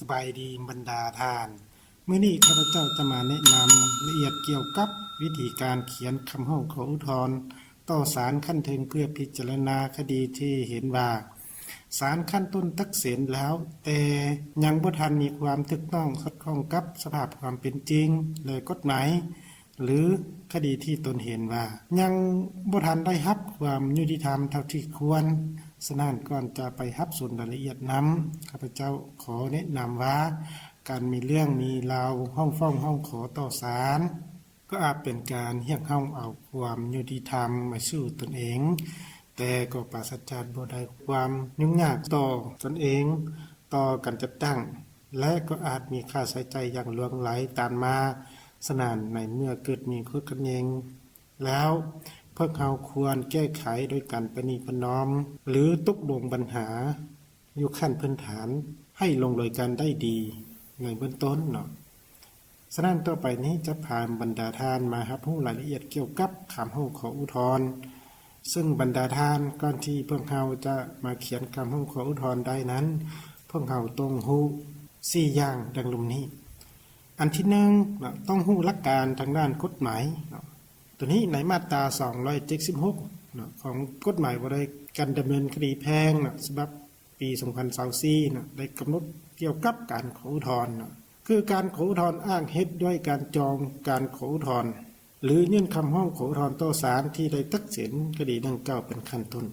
ສະບາຍດີບັນດາທ່ານ. ມື້ນີ້ຂ້າພະເຈົ້າຈະມາແນະນຳລະອຽດກ່ຽວກັບວິທີການຂຽນຄຳຮ້ອງຂໍອຸທອນຕໍ່ສານຂັ້ນເທິງ ເພື່ອພິຈາລະນາຄະດີທີ່ເຫັນວ່າສານຂັ້ນຕົ້ນຕັດສິນແລ້ວ, ແຕ່ຍັງບໍ່ທັນມີຄວາມຖືກຕ້ອງສອດຄ່ອງກັບສະພາບຄວາມເປັນຈິງ ແລະ ກົດໝາຍ ຫຼື ຄະດີທີ່ຕົນເຫັນວ່າຍັງບໍ່ທັນໄດ້ຮັບຄວາມຍຸຕິທຳເທົ່າທີ່ຄວນ. ສະນັ້ນ, ກ່ອນຈະໄປຮັບຊົມລາຍລະອຽດນຳ, ຂ້າພະເຈົ້າຂໍແນະນຳວ່າ ການມີເລື່ອງມີລາວຮ້ອງຟ້ອງຮ້ອງຂໍຕໍ່ສານ ກໍອາດເປັນການຮຽກຮ້ອງເອົາຄວາມຍຸຕິທຳມາສູ່ຕົນເອງ, ແຕ່ກໍປາສະຈາກບໍ່ໄດ້ຄວາມຫຍຸ້ງຍາກຕໍ່ຕົນເອງ, ຕໍ່ການຈັດຕັ້ງ ແລະ ກໍອາດມີຄ່າໃຊ້ຈ່າຍຢ່າງຫຼວງຫຼາຍຕາມມາ. ສະນັ້ນ, ໃນເມື່ອເກີດມີຂໍ້ຂັດແຍ່ງແລ້ວ, ພວກເຮົາຄວນແກ້ໄຂໂດຍການປະນີປະນອມ ຫຼື ຕົກລົງບັນຫາຢູ່ຂັ້ນພື້ນຖານໃຫ້ລົງລອຍກັນໄດ້ດີໃນເບື້ອງຕົ້ນເນາະ. ສະນັ້ນ, ຕໍ່ໄປນີ້ຈະພາບັນດາທ່ານມາຮັບຮູ້ລາຍລະອຽດກ່ຽວກັບຄຳຮ້ອງຂໍອຸທອນ, ເຊິ່ງບັນດາທ່ານ, ກ່ອນທີ່ພວກເຮົາຈະມາຂຽນຄຳຮ້ອງຂໍອຸທອນໄດ້ນັ້ນ, ພວກເຮົາຕ້ອງຮູ້ສີ່ຢ່າງດັ່ງລຸ່ມນີ້. ອັນທີໜຶ່ງເນາະ, ຕ້ອງຮູ້ຫຼັກການທາງດ້ານກົດໝາຍເນາະ. ໂຕນີ້ໃນມາດຕາສອງຮ້ອຍເຈັດສິບຫົກເນາະ ຂອງກົດໝາຍວ່າດ້ວຍການດຳເນີນຄະດີແພ່ງເນາະ ສະບັບປີສອງພັນຊາວສີ່ເນາະ ໄດ້ກຳນົດກ່ຽວກັບການຂໍອຸທອນເນາະ, ຄືການຂໍອຸທອນອ້າງເຮັດດ້ວຍການຈອງການຂໍອຸທອນ ຫຼື ຍື່ນຄຳຮ້ອງຂໍອຸທອນຕໍ່ສານທີ່ໄດ້ຕັດສິນຄະດີດັ່ງກ່າວເປັນຂັ້ນຕົ້ນ.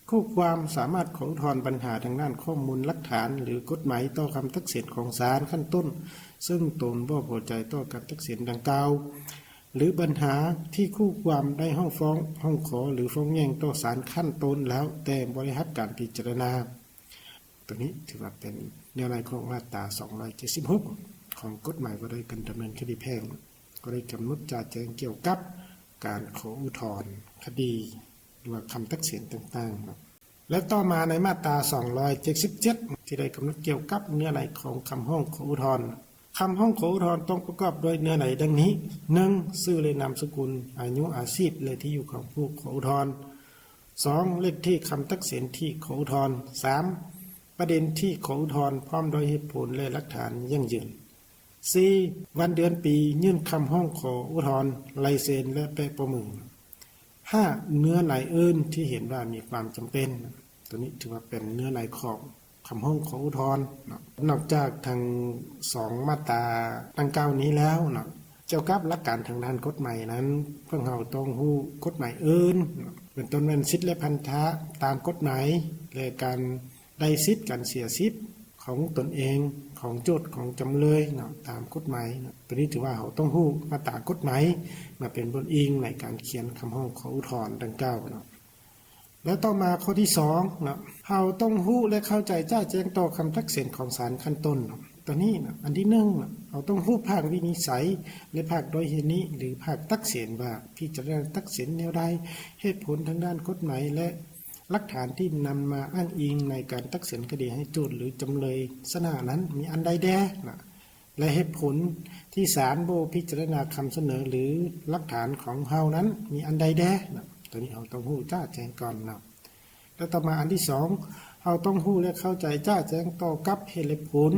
ຄູ່ຄວາມສາມາດຂໍອຸທອນບັນຫາທາງດ້ານຂໍ້ມູນຫຼັກຖານ ຫຼື ກົດໝາຍຕໍ່ຄຳຕັດສິນຂອງສານຂັ້ນຕົ້ນ ເຊິ່ງຕົນບໍ່ພໍໃຈຕໍ່ການຕັດສິນດັ່ງກ່າວ ຫຼື ບັນຫາທີ່ຄູ່ຄວາມໄດ້ຮ້ອງຟ້ອງ, ຮ້ອງຂໍ ຫຼື ຟ້ອງແຍ້ງຕໍ່ສານຂັ້ນຕົ້ນແລ້ວ ແຕ່ບໍ່ໄດ້ຮັບການພິຈາລະນາ. ໂຕນີ້ຖືວ່າເປັນເນື້ອໃນຂອງມາດຕາສອງຮ້ອຍເຈັດສິບຫົກ ຂອງກົດໝາຍວ່າດ້ວຍການດຳເນີນຄະດີແພ່ງ, ກໍໄດ້ກຳນົດຈະແຈ້ງກ່ຽວກັບການຂໍອຸທອນຄະດີ ຫຼືວ່າຄຳຕັດສິນຕ່າງໆເນາະ. ແລະ ຕໍ່ມາໃນມາດຕາສອງຮ້ອຍເຈັດສິບເຈັດ ທີ່ໄດ້ກຳນົດກ່ຽວກັບເນື້ອໃນຂອງຄຳຮ້ອງຂໍອຸທອນ. ຄຳຮ້ອງຂໍອຸທອນຕ້ອງປະກອບດ້ວຍເນື້ອໃນດັ່ງນີ້: ໜຶ່ງ ຊື່ ແລະ ນາມສະກຸນ, ອາຍຸ, ອາຊີບ ແລະ ທີ່ຢູ່ຂອງຜູ້ຂໍອຸທອນ. ສອງ ເລກທີ່ຄຳຕັດສິນທີ່ຂໍອຸທອນ. ສາມ ປະເດັນທີ່ຂໍອຸທອນ ພ້ອມດ້ວຍເຫດຜົນ ແລະ ຫຼັກຖານຢັ້ງຢືນ. ສີ່ ວັນເດືອນປີຍື່ນຄຳຮ້ອງຂໍອຸທອນ, ລາຍເຊັນ ແລະ ແປະປໍມື. ຫ້າ ເນື້ອໃນອື່ນທີ່ເຫັນວ່າມີຄວາມຈຳເປັນ. ໂຕນີ້ຖືວ່າເປັນເນື້ອໃນຂອງຄຳຮ້ອງຂໍອຸທອນເນາະ. ນອກຈາກທັງສອງມາດຕາດັ່ງກ່າວນີ້ແລ້ວເນາະ, ກ່ຽວກັບຫຼັກການທາງດ້ານກົດໝາຍນັ້ນ, ພວກເຮົາຕ້ອງຮູ້ກົດໝາຍອື່ນເນາະ, ເປັນຕົ້ນແມ່ນສິດ ແລະ ພັນທະຕາມກົດໝາຍ ແລະ ການໄດ້ສິດ, ການເສຍສິດຂອງຕົນເອງ, ຂອງໂຈດ, ຂອງຈຳເລີຍເນາະ, ຕາມກົດໝາຍເນາະ. ໂຕນີ້ຖືວ່າເຮົາຕ້ອງຮູ້ມາດຕາກົດໝາຍມາເປັນບົດອີງໃນການຂຽນຄຳຮ້ອງຂໍອຸທອນດັ່ງກ່າວເນາະ. ແລະ ຕໍ່ມາຂໍ້ທີສອງເນາະ, ເຮົາຕ້ອງຮູ້ ແລະ ເຂົ້າໃຈຈະແຈ້ງຕໍ່ຄຳຕັດສິນຂອງສານຂັ້ນຕົ້ນເນາະ. ໂຕນີ້ເນາະ, ອັນທີໜຶ່ງເນາະ, ເຮົາຕ້ອງຮູ້ພາກວິນິດໄສ ແລະ ພາກດ້ວຍເຫດນີ້ ຫຼື ພາກຕັດສິນວ່າພິຈາລະນາຕັດສິນແນວໃດ, ເຫດຜົນທາງດ້ານກົດໝາຍ ແລະ ຫຼັກຖານທີ່ນຳມາອ້າງອີງໃນການຕັດສິນຄະດີໃຫ້ໂຈດ ຫຼື ຈຳເລີຍຊະນະນັ້ນມີອັນໃດແດ່ເນາະ. ແລະ ເຫດຜົນທີ່ສານບໍ່ພິຈາລະນາຄຳສະເໜີ ຫຼື ຫຼັກຖານຂອງເຮົານັ້ນມີອັນໃດແດ່ເນາະ. ໂຕນີ້ເຮົາຕ້ອງຮູ້ຈະແຈ້ງກ່ອນເນາະ. ແລະ ຕໍ່ມາອັນທີສອງ, ເຮົາຕ້ອງຮູ້ ແລະ ເຂົ້າໃຈຈະແຈ້ງຕໍ່ກັບເຫດແລະຜົນ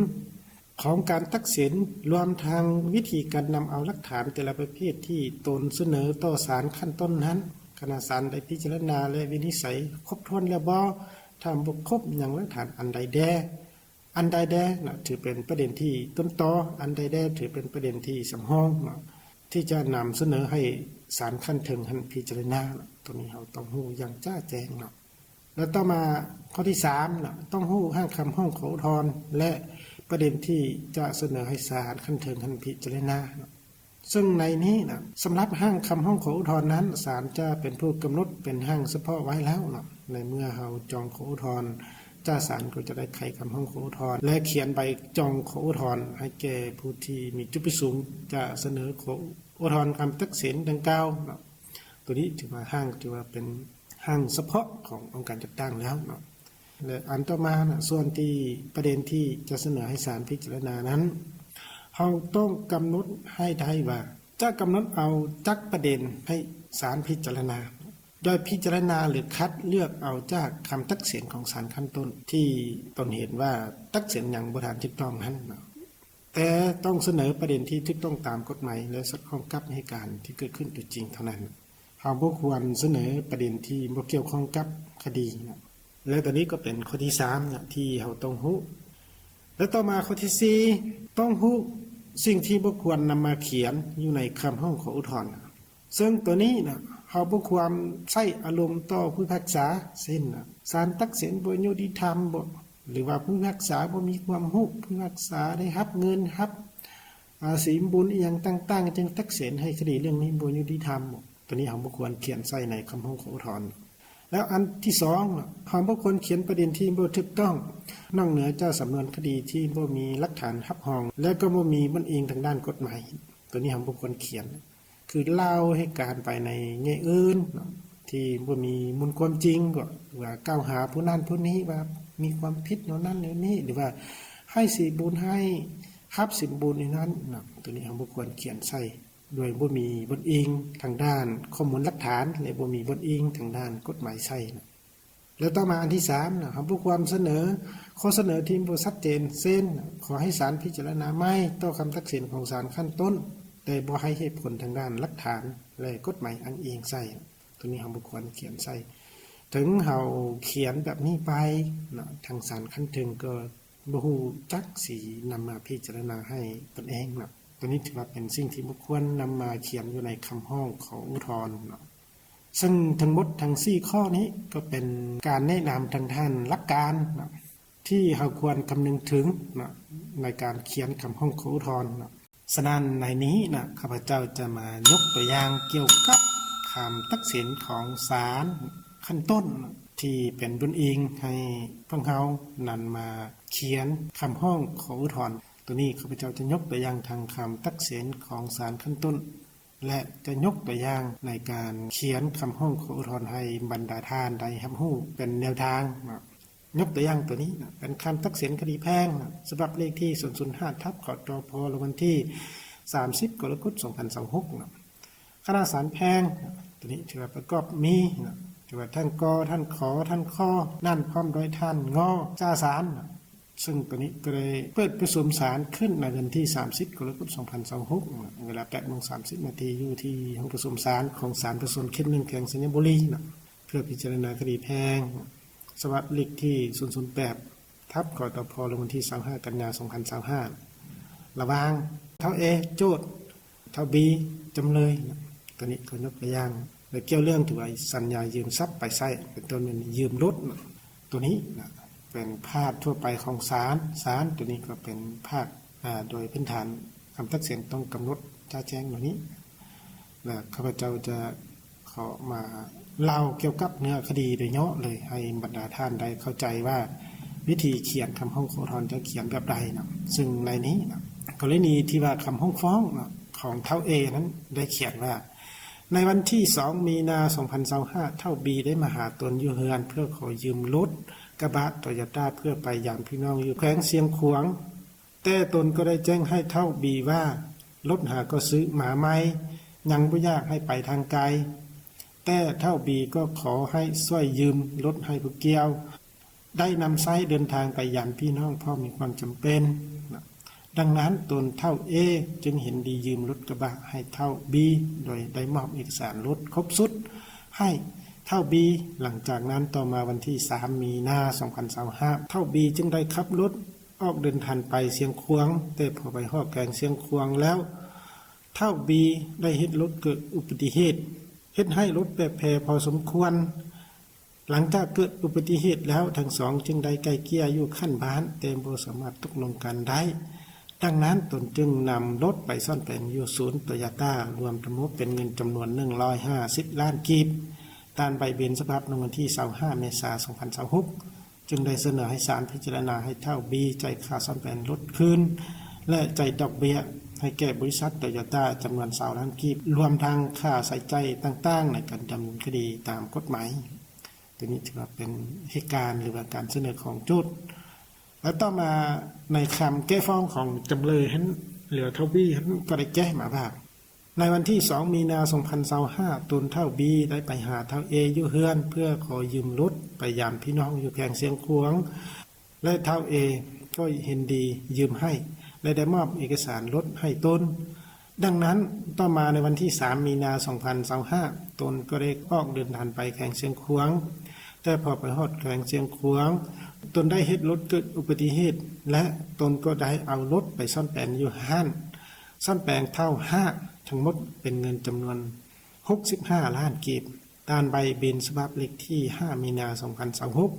ຂອງການຕັດສິນ, ລວມທັງວິທີການນຳເອົາຫຼັກຖານແຕ່ລະປະເພດທີ່ຕົນສະເໜີຕໍ່ສານຂັ້ນຕົ້ນນັ້ນ, ຄະນະສານໄດ້ພິຈາລະນາ ແລະ ວິນິດໄສຄົບຖ້ວນແລ້ວບໍ່, ຖ້າບໍ່ຄົບ, ຍັງຫຼັກຖານອັນໃດແດ່. ອັນໃດແດ່ເນາະ ຖືເປັນປະເດັນທີ່ຕົ້ນຕໍ, ອັນໃດແດ່ຖືເປັນປະເດັນທີ່ສຳຮອງເນາະ ທີ່ຈະນຳສະເໜີໃຫ້ສານຂັ້ນເທິງຫັ້ນພິຈາລະນາເນາະ. ໂຕນີ້ເຮົາຕ້ອງຮູ້ຢ່າງຈະແຈ້ງເນາະ. ແລະ ຕໍ່ມາຂໍ້ທີສາມເນາະ, ຕ້ອງຮູ້ຮ່າງຄຳຮ້ອງຂໍອຸທອນ ແລະ ປະເດັນທີ່ຈະສະເໜີໃຫ້ສານຂັ້ນເທິງຫັ້ນພິຈາລະນາເນາະ. ເຊິ່ງໃນນີ້ນະ, ສຳລັບຮ່າງຄຳຮ້ອງຂໍອຸທອນນັ້ນ, ສານຈະເປັນຜູ້ກຳນົດເປັນຮ່າງສະເພາະໄວ້ແລ້ວເນາະ. ໃນເມື່ອເຮົາຈອງຂໍອຸທອນ, ຈາສານກໍຈະໄດ້ໄຂຄຳຮ້ອງຂໍອຸທອນ ແລະ ຂຽນໃບຈອງຂໍອຸທອນໃຫ້ແກ່ຜູ້ທີ່ມີຈຸດປະສົງຈະສະເໜີຂໍອຸທອນຄຳຕັດສິນດັ່ງກ່າວເນາະ. ໂຕນີ້ຖືວ່າຮ່າງ, ຖືວ່າເປັນຮ່າງສະເພາະຂອງອົງການຈັດຕັ້ງແລ້ວເນາະ. ແລະ ອັນຕໍ່ມານະ, ສ່ວນທີ່ປະເດັນທີ່ຈະສະເໜີໃຫ້ສານພິຈາລະນານັ້ນ, ເຮົາຕ້ອງກຳນົດໃຫ້ໄດ້ວ່າ ຈະກຳນົດເອົາຈັກປະເດັນໃຫ້ສານພິຈາລະນາ. ໂດຍພິຈາລະນາ ຫຼື ຄັດເລືອກເອົາຈາກຄຳຕັດສິນຂອງສານຂັ້ນຕົ້ນ ທີ່ຕົນເຫັນວ່າຕັດສິນຫຍັງບໍ່ທັນຖືກຕ້ອງນັ້ນເນາະ, ແຕ່ຕ້ອງສະເໜີປະເດັນທີ່ຖືກຕ້ອງຕາມກົດໝາຍ ແລະ ສອດຄ່ອງກັບເຫດການທີ່ເກີດຂຶ້ນຕົວຈິງເທົ່ານັ້ນ. ເຮົາບໍ່ຄວນສະເໜີປະເດັນທີ່ບໍ່ກ່ຽວຂ້ອງກັບຄະດີເນາະ. ແລະ ຕົວນີ້ກໍເປັນຂໍ້ທີສາມເນາະ ທີ່ເຮົາຕ້ອງຮູ້. ແລະ ຕໍ່ມາຂໍ້ທີສີ່ ຕ້ອງຮູ້ສິ່ງທີ່ບໍ່ຄວນນຳມາຂຽນຢູ່ໃນຄຳຮ້ອງຂໍອຸທອນ. ເຊິ່ງຕົວນີ້ນະ ເຮົາບໍ່ຄວນໃຊ້ອາລົມຕໍ່ຜູ້ພິພາກສາ ເຊັ່ນນະ ສານຕັດສິນບໍ່ຍຸຕິທຳບໍ ຫຼືວ່າຜູ້ພິພາກສາບໍ່ມີຄວາມຮູ້, ຜູ້ພິພາກສາໄດ້ຮັບເງິນ ຮັບ ອາ ສິນບຸນອີ່ຫຍັງຕ່າງໆ ຈຶ່ງຕັດສິນໃຫ້ຄະດີເລື່ອງນີ້ບໍ່ຍຸຕິທຳບໍ. ຕົວນີ້ເຮົາບໍ່ຄວນຂຽນໃສ່ໃນຄຳຮ້ອງຂໍອຸທອນ. ແລ້ວອັນທີສອງ ເຮົາບໍ່ຄວນຂຽນປະເດັນທີ່ບໍ່ຖືກຕ້ອງ ນອກເໜືອຈາກສຳນວນຄະດີທີ່ບໍ່ມີຫຼັກຖານຮັບຮອງ ແລະ ກໍບໍ່ມີບ່ອນອີງທາງດ້ານກົດໝາຍ. ຕົວນີ້ເຮົາບໍ່ຄວນຂຽນ ຄືເລົ່າເຫດການໄປໃນແງ່ອື່ນເນາະ ທີ່ບໍ່ມີມູນຄວາມຈິງ ກໍວ່າກ່າວຫາຜູ້ນັ້ນຜູ້ນີ້ວ່າມີຄວາມຜິດແນວນັ້ນແນວນີ້ ຫຼືວ່າໃຫ້ສິນບຸນ ໃຫ້ຮັບສິນບຸນໃນນັ້ນເນາະ. ຕົວນີ້ເຮົາບໍ່ຄວນຂຽນໃສ່ ໂດຍບໍ່ມີບ່ອນອີງທາງດ້ານຂໍ້ມູນຫຼັກຖານ ແລະ ບໍ່ມີບ່ອນອີງທາງດ້ານກົດໝາຍໃສ່ເນາະ. ແລະ ຕໍ່ມາອັນທີສາມເນາະ ເຮົາບໍ່ຄວນສະເໜີ ຂໍ້ສະເໜີທີ່ບໍ່ຊັດເຈນ ເຊັ່ນ ຂໍໃຫ້ສານພິຈາລະນາໃໝ່ຕໍ່ຄຳຕັດສິນຂອງສານຂັ້ນຕົ້ນ ແຕ່ບໍ່ໃຫ້ເຫດຜົນທາງດ້ານຫຼັກຖານ ແລະ ກົດໝາຍອ້າງອີງໃສ່. ຕົວນີ້ເຮົາບໍ່ຄວນຂຽນໃສ່. ເຖິງເຮົາຂຽນແບບນີ້ໄປເນາະ ທາງສານຂັ້ນເທິງກໍບໍ່ຮູ້ຈັກຊິນຳມາພິຈາລະນາໃຫ້ຕົນເອງເນາະ. ຕົວນີ້ຖືວ່າເປັນສິ່ງທີ່ບໍ່ຄວນນຳມາຂຽນຢູ່ໃນຄຳຮ້ອງຂໍອຸທອນເນາະ. ເຊິ່ງທັງໝົດທັງສີ່ຂໍ້ນີ້ ກໍເປັນການແນະນຳທາງດ້ານຫຼັກການເນາະ ທີ່ເຮົາຄວນຄຳນຶງເຖິງເນາະ ໃນການຂຽນຄຳຮ້ອງຂໍອຸທອນເນາະ. ສະນັ້ນໃນນີ້ນະ ຂ້າພະເຈົ້າຈະມາຍົກຕົວຢ່າງກ່ຽວກັບຄຳຕັດສິນຂອງສານຂັ້ນຕົ້ນ ທີ່ເປັນບ່ອນອີງໃຫ້ພວກເຮົານັ້ນມາຂຽນຄຳຮ້ອງຂໍອຸທອນ. ຕົວນີ້ຂ້າພະເຈົ້າຈະຍົກຕົວຢ່າງທາງຄຳຕັດສິນຂອງສານຂັ້ນຕົ້ນ ແລະ ຈະຍົກຕົວຢ່າງໃນການຂຽນຄຳຮ້ອງຂໍອຸທອນໃຫ້ບັນດາທ່ານໄດ້ຮັບຮູ້ເປັນແນວທາງເນາະ. ຍົກຕົວຢ່າງຕົວນີ້ນະ ເປັນຄຳຕັດສິນຄະດີແພ່ງນະ ສະບັບເລກທີສູນສູນຫ້າ ທັບ ຄຕພ ລະວັນທີສາມສິບ ກໍລະກົດ ສອງພັນຊາວຫົກນະ. ຄະນະສານແພ່ງນະ ຕົວນີ້ຖືວ່າປະກອບມີນະ ຖືວ່າທ່ານ ກ ທ່ານ ຂ ທ່ານ ຄ ນັ້ນ ພ້ອມດ້ວຍທ່ານ ງ ຈ່າສານນະ. ເຊິ່ງຕົວນີ້ກໍໄດ້ເປີດປະຊຸມສານຂຶ້ນໃນວັນທີສາມສິບ ກໍລະກົດ ສອງພັນຊາວຫົກນະ ເວລາ ແປດໂມງສາມສິບນາທີ ຢູ່ທີ່ຫ້ອງປະຊຸມສານຂອງສານປະຊາຊົນເຂດໜຶ່ງ ແຂວງໄຊຍະບູລີນະ ເພື່ອພິຈາລະນາຄະດີແພ່ງ ສະບັບເລກທີສູນສູນແປດ ທັບ ຄຕພ ລະວັນທີຊາວຫ້າ ກັນຍາ ສອງພັນຊາວຫ້າ ລະຫວ່າງທ້າວ A ໂຈດ ທ້າວ B ຈຳເລີຍນະ. ຕົວນີ້ກໍຍົກຕົວຢ່າງ ແລະ ກ່ຽວເລື່ອງທີ່ວ່າສັນຍາຢືມຊັບໄປໃຊ້ ເປັນຕົ້ນແມ່ນຢືມລົດນະ. ຕົວນີ້ນະ ເປັນພາກທົ່ວໄປຂອງສານ, ສານຕົວນີ້ກໍເປັນພາກ ອາ ໂດຍພື້ນຖານຄຳຕັດສິນຕ້ອງກຳນົດຈະແຈ້ງແນວນີ້ ແລະ ຂ້າພະເຈົ້າຈະ ຂໍມາເລົ່າກ່ຽວກັບເນື້ອຄະດີໂດຍຫຍໍ້ເລີຍ ໃຫ້ບັນດາທ່ານໄດ້ເຂົ້າໃຈວ່າ ວິທີຂຽນຄຳຮ້ອງຂໍອຸທອນຈະຂຽນແບບໃດເນາະ. ເຊິ່ງໃນນີ້ເນາະ ກໍລະນີທີ່ວ່າຄຳຮ້ອງຟ້ອງເນາະ ຂອງທ້າວ A ນັ້ນໄດ້ຂຽນວ່າ ໃນວັນທີສອງ ມີນາ ສອງພັນຊາວຫ້າ ທ້າວ B ໄດ້ມາຫາຕົນຢູ່ເຮືອນ ເພື່ອຂໍຢືມລົດກະບະໂຕໂຢຕ້າ ເພື່ອໄປຢາມພີ່ນ້ອງຢູ່ແຂວງຊຽງຂວາງ. ແຕ່ຕົນກໍໄດ້ແຈ້ງໃຫ້ທ້າວ B ວ່າ ລົດຫາກໍຊື້ມາໃໝ່ ຍັງບໍ່ຢາກໃຫ້ໄປທາງໄກ, ແຕ່ທ້າວ B ກໍຂໍໃຫ້ຊ່ວຍຢືມລົດໃຫ້ຜູ້ກ່ຽວ ໄດ້ນຳໃຊ້ເດີນທາງໄປຢາມພີ່ນ້ອງ ເພາະມີຄວາມຈຳເປັນ. ດັ່ງນັ້ນ ຕົນທ້າວ A ຈຶ່ງເຫັນດີຢືມລົດກະບະໃຫ້ທ້າວ B ໂດຍໄດ້ມອບເອກະສານລົດຄົບຊຸດໃຫ້ທ້າວ B. ຫຼັງຈາກນັ້ນ ຕໍ່ມາວັນທີສາມ ມີນາ ສອງພັນຊາວຫ້າ ທ້າວ B ຈຶ່ງໄດ້ຂັບລົດ ອອກເດີນທາງໄປຊຽງຂວາງ, ແຕ່ພໍໄປຮອດແຂວງຊຽງຂວາງແລ້ວ ທ້າວ B ໄດ້ເຮັດລົດເກີດອຸບັດຕິເຫດ ເຮັດໃຫ້ລົດແປກແພພໍສົມຄວນ. ຫຼັງຈາກເກີດອຸບັດຕິເຫດແລ້ວ ທັງສອງຈຶ່ງໄດ້ໄກ່ເກ່ຍຢູ່ຂັ້ນບ້ານ ແຕ່ບໍ່ສາມາດຕົກລົງກັນໄດ້. ດັ່ງນັ້ນ ຕົນຈຶ່ງນຳລົດໄປສ້ອນແປງຢູ່ສູນໂຕໂຢຕ້າ ລວມທັງໝົດເປັນເງິນຈຳນວນໜຶ່ງຮ້ອຍຫ້າສິບລ້ານກີບ. ຕາມໃບເບນສະບັບໃນວັນທີຊາວຫ້າ ເມສາ ສອງພັນຊາວຫົກ ຈຶ່ງໄດ້ສະເໜີໃຫ້ສານພິຈາລະນາໃຫ້ທ້າວ B ຈ່າຍຄ່າສ້ອມແປງລົດຄືນ ແລະ ຈ່າຍດອກເບ້ຍໃຫ້ແກ່ບໍລິສັດໂຕໂຢຕ້າຈຳນວນຊາວລ້ານກີບ, ລວມທັງຄ່າໃຊ້ຈ່າຍຕ່າງໆໃນການດຳເນີນຄະດີຕາມກົດໝາຍ. ຕົວນີ້ຖືວ່າເປັນເຫດການ ຫຼືວ່າການສະເໜີຂອງໂຈດ. ແລະ ຕໍ່ມາໃນຄຳແກ້ຟ້ອງຂອງຈຳເລີຍຫັ້ນ ຫຼືວ່າທ້າວ B ຫັ້ນ ກໍໄດ້ແກ້ມາວ່າ ໃນວັນທີສອງມີນາສອງພັນຊາວຫ້າ ຕົນທ້າວບີໄດ້ໄປຫາທ້າວເອຢູ່ເຮືອນ ເພື່ອຂໍຢືມລົດໄປຢາມພີ່ນ້ອງຢູ່ແຂວງຊຽງຂວາງ ແລະທ້າວເອກໍເຫັນດີຢືມໃຫ້ ແລະໄດ້ມອບເອກະສານລົດໃຫ້ຕົນ. ດັ່ງນັ້ນ, ຕໍ່ມາໃນວັນທີສາມມີນາສອງພັນຊາວຫ້າ ຕົນກໍໄດ້ອອກເດີນທາງໄປແຂວງຊຽງຂວາງ, ແຕ່ພໍໄປຮອດແຂວງຊຽງຂວາງ ຕົນໄດ້ເຮັດລົດເກີດອຸບັດຕິເຫດ ແລະຕົນກໍໄດ້ເອົາລົດໄປສ້ອນແປງຢູ່ຮ້ານສ້ອນແປງທ້າວຮາກ ທັງໝົດເປັນເງິນຈຳນວນຫົກສິບຫ້າລ້ານກີບ ຕາມໃບບິນສະບັບເລກທີຫ້າມີນາສອງພັນຊາວຫົກ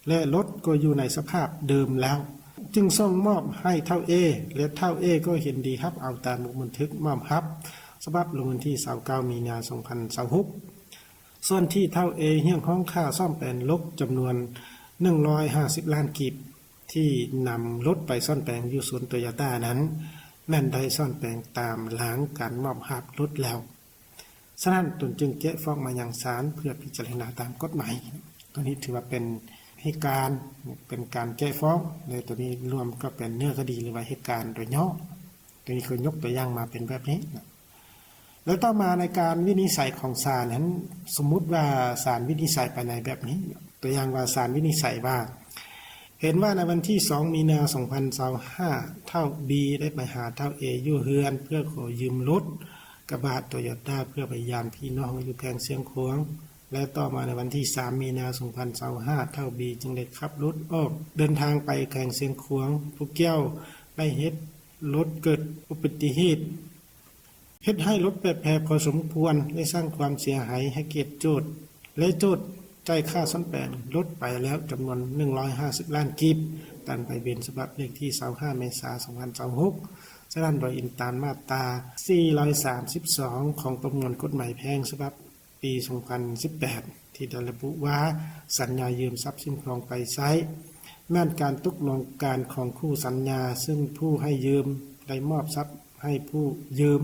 ແລະລົດກໍຢູ່ໃນສະພາບເດີມແລ້ວ ຈຶ່ງສົ່ງມອບໃຫ້ທ້າວເອ ແລະທ້າວເອກໍເຫັນດີຮັບເອົາຕາມບົດບັນທຶກມອບຮັບ ສະບັບລົງວັນທີຊາວເກົ້າມີນາສອງພັນຊາວຫົກ. ສ່ວນທີ່ທ້າວເອຮຽກຮ້ອງຄ່າສ້ອມແປງລົດຈຳນວນໜຶ່ງຮ້ອຍຫ້າສິບລ້ານກີບ ທີ່ນຳລົດໄປສ້ອນແປງຢູ່ສູນໂຕໂຍຕ້ານັ້ນ ແມ່ນໄດ້ສ້ອນແປງຕາມລາງການມອບຮັບລົດແລ້ວ. ສະນັ້ນ, ຕົນຈຶ່ງແຈ້ງຟ້ອງມາຍັງສານເພື່ອພິຈາລະນາຕາມກົດໝາຍ. ຕົວນີ້ຖືວ່າເປັນເຫດການ, ເປັນການແຈ້ງຟ້ອງ ແລະ ຕົວນີ້ລວມກໍເປັນເນື້ອຄະດີ ຫຼືວ່າເຫດການໂດຍຫຍໍ້. ຕົວນີ້ຄືຍົກຕົວຢ່າງມາເປັນແບບນີ້ນະ. ແລະ ຕໍ່ມາໃນການວິນິດໄສຂອງສານນັ້ນ, ສົມມຸດວ່າສານວິນິດໄສໄປໃນແບບນີ້, ຕົວຢ່າງວ່າສານວິນິດໄສວ່າ ເຫັນວ່າໃນວັນທີສອງມີນາສອງພັນຊາວຫ້າ ທ້າວບີໄດ້ໄປຫາທ້າວເອຢູ່ເຮືອນ ເພື່ອຂໍຢືມລົດກະບະໂຕໂຍຕ້າ ເພື່ອໄປຢາມພີ່ນ້ອງຢູ່ແຂວງຊຽງຂວາງ ແລະ ຕໍ່ມາໃນວັນທີສາມມີນາສອງພັນຊາວຫ້າ ທ້າວບີຈຶ່ງໄດ້ຂັບລົດອອກເດີນທາງໄປແຂວງຊຽງຂວາງ. ຜູ້ກ່ຽວໄດ້ເຮັດລົດເກີດອຸບັດຕິເຫດ ເຮັດໃຫ້ລົດແປກແພພໍສົມຄວນ ແລະ ສ້າງຄວາມເສຍຫາຍໃຫ້ແກ່ໂຈດ ແລະ ໂຈດຈ່າຍຄ່າສ້ອມແປງລົດໄປແລ້ວຈຳນວນໜຶ່ງຮ້ອຍຫ້າສິບລ້ານກີບ ຕາມໃບບິນສະບັບເລກທີຊາວຫ້າເມສາສອງພັນຊາວຫົກ. ສະນັ້ນ, ໂດຍອີງຕາມມາດຕາສີ່ຮ້ອຍສາມສິບສອງ ຂອງປະມວນກົດໝາຍແພ່ງສະບັບ ປີສອງພັນສິບແປດ ທີ່ໄດ້ລະບຸວ່າ ສັນຍາຢືມຊັບສິ່ງຂອງໄປໃຊ້ ແມ່ນການຕົກລົງການຂອງຄູ່ສັນຍາ ຊຶ່ງຜູ້ໃຫ້ຢືມໄດ້ມອບຊັບໃຫ້ຜູ້ຢືມ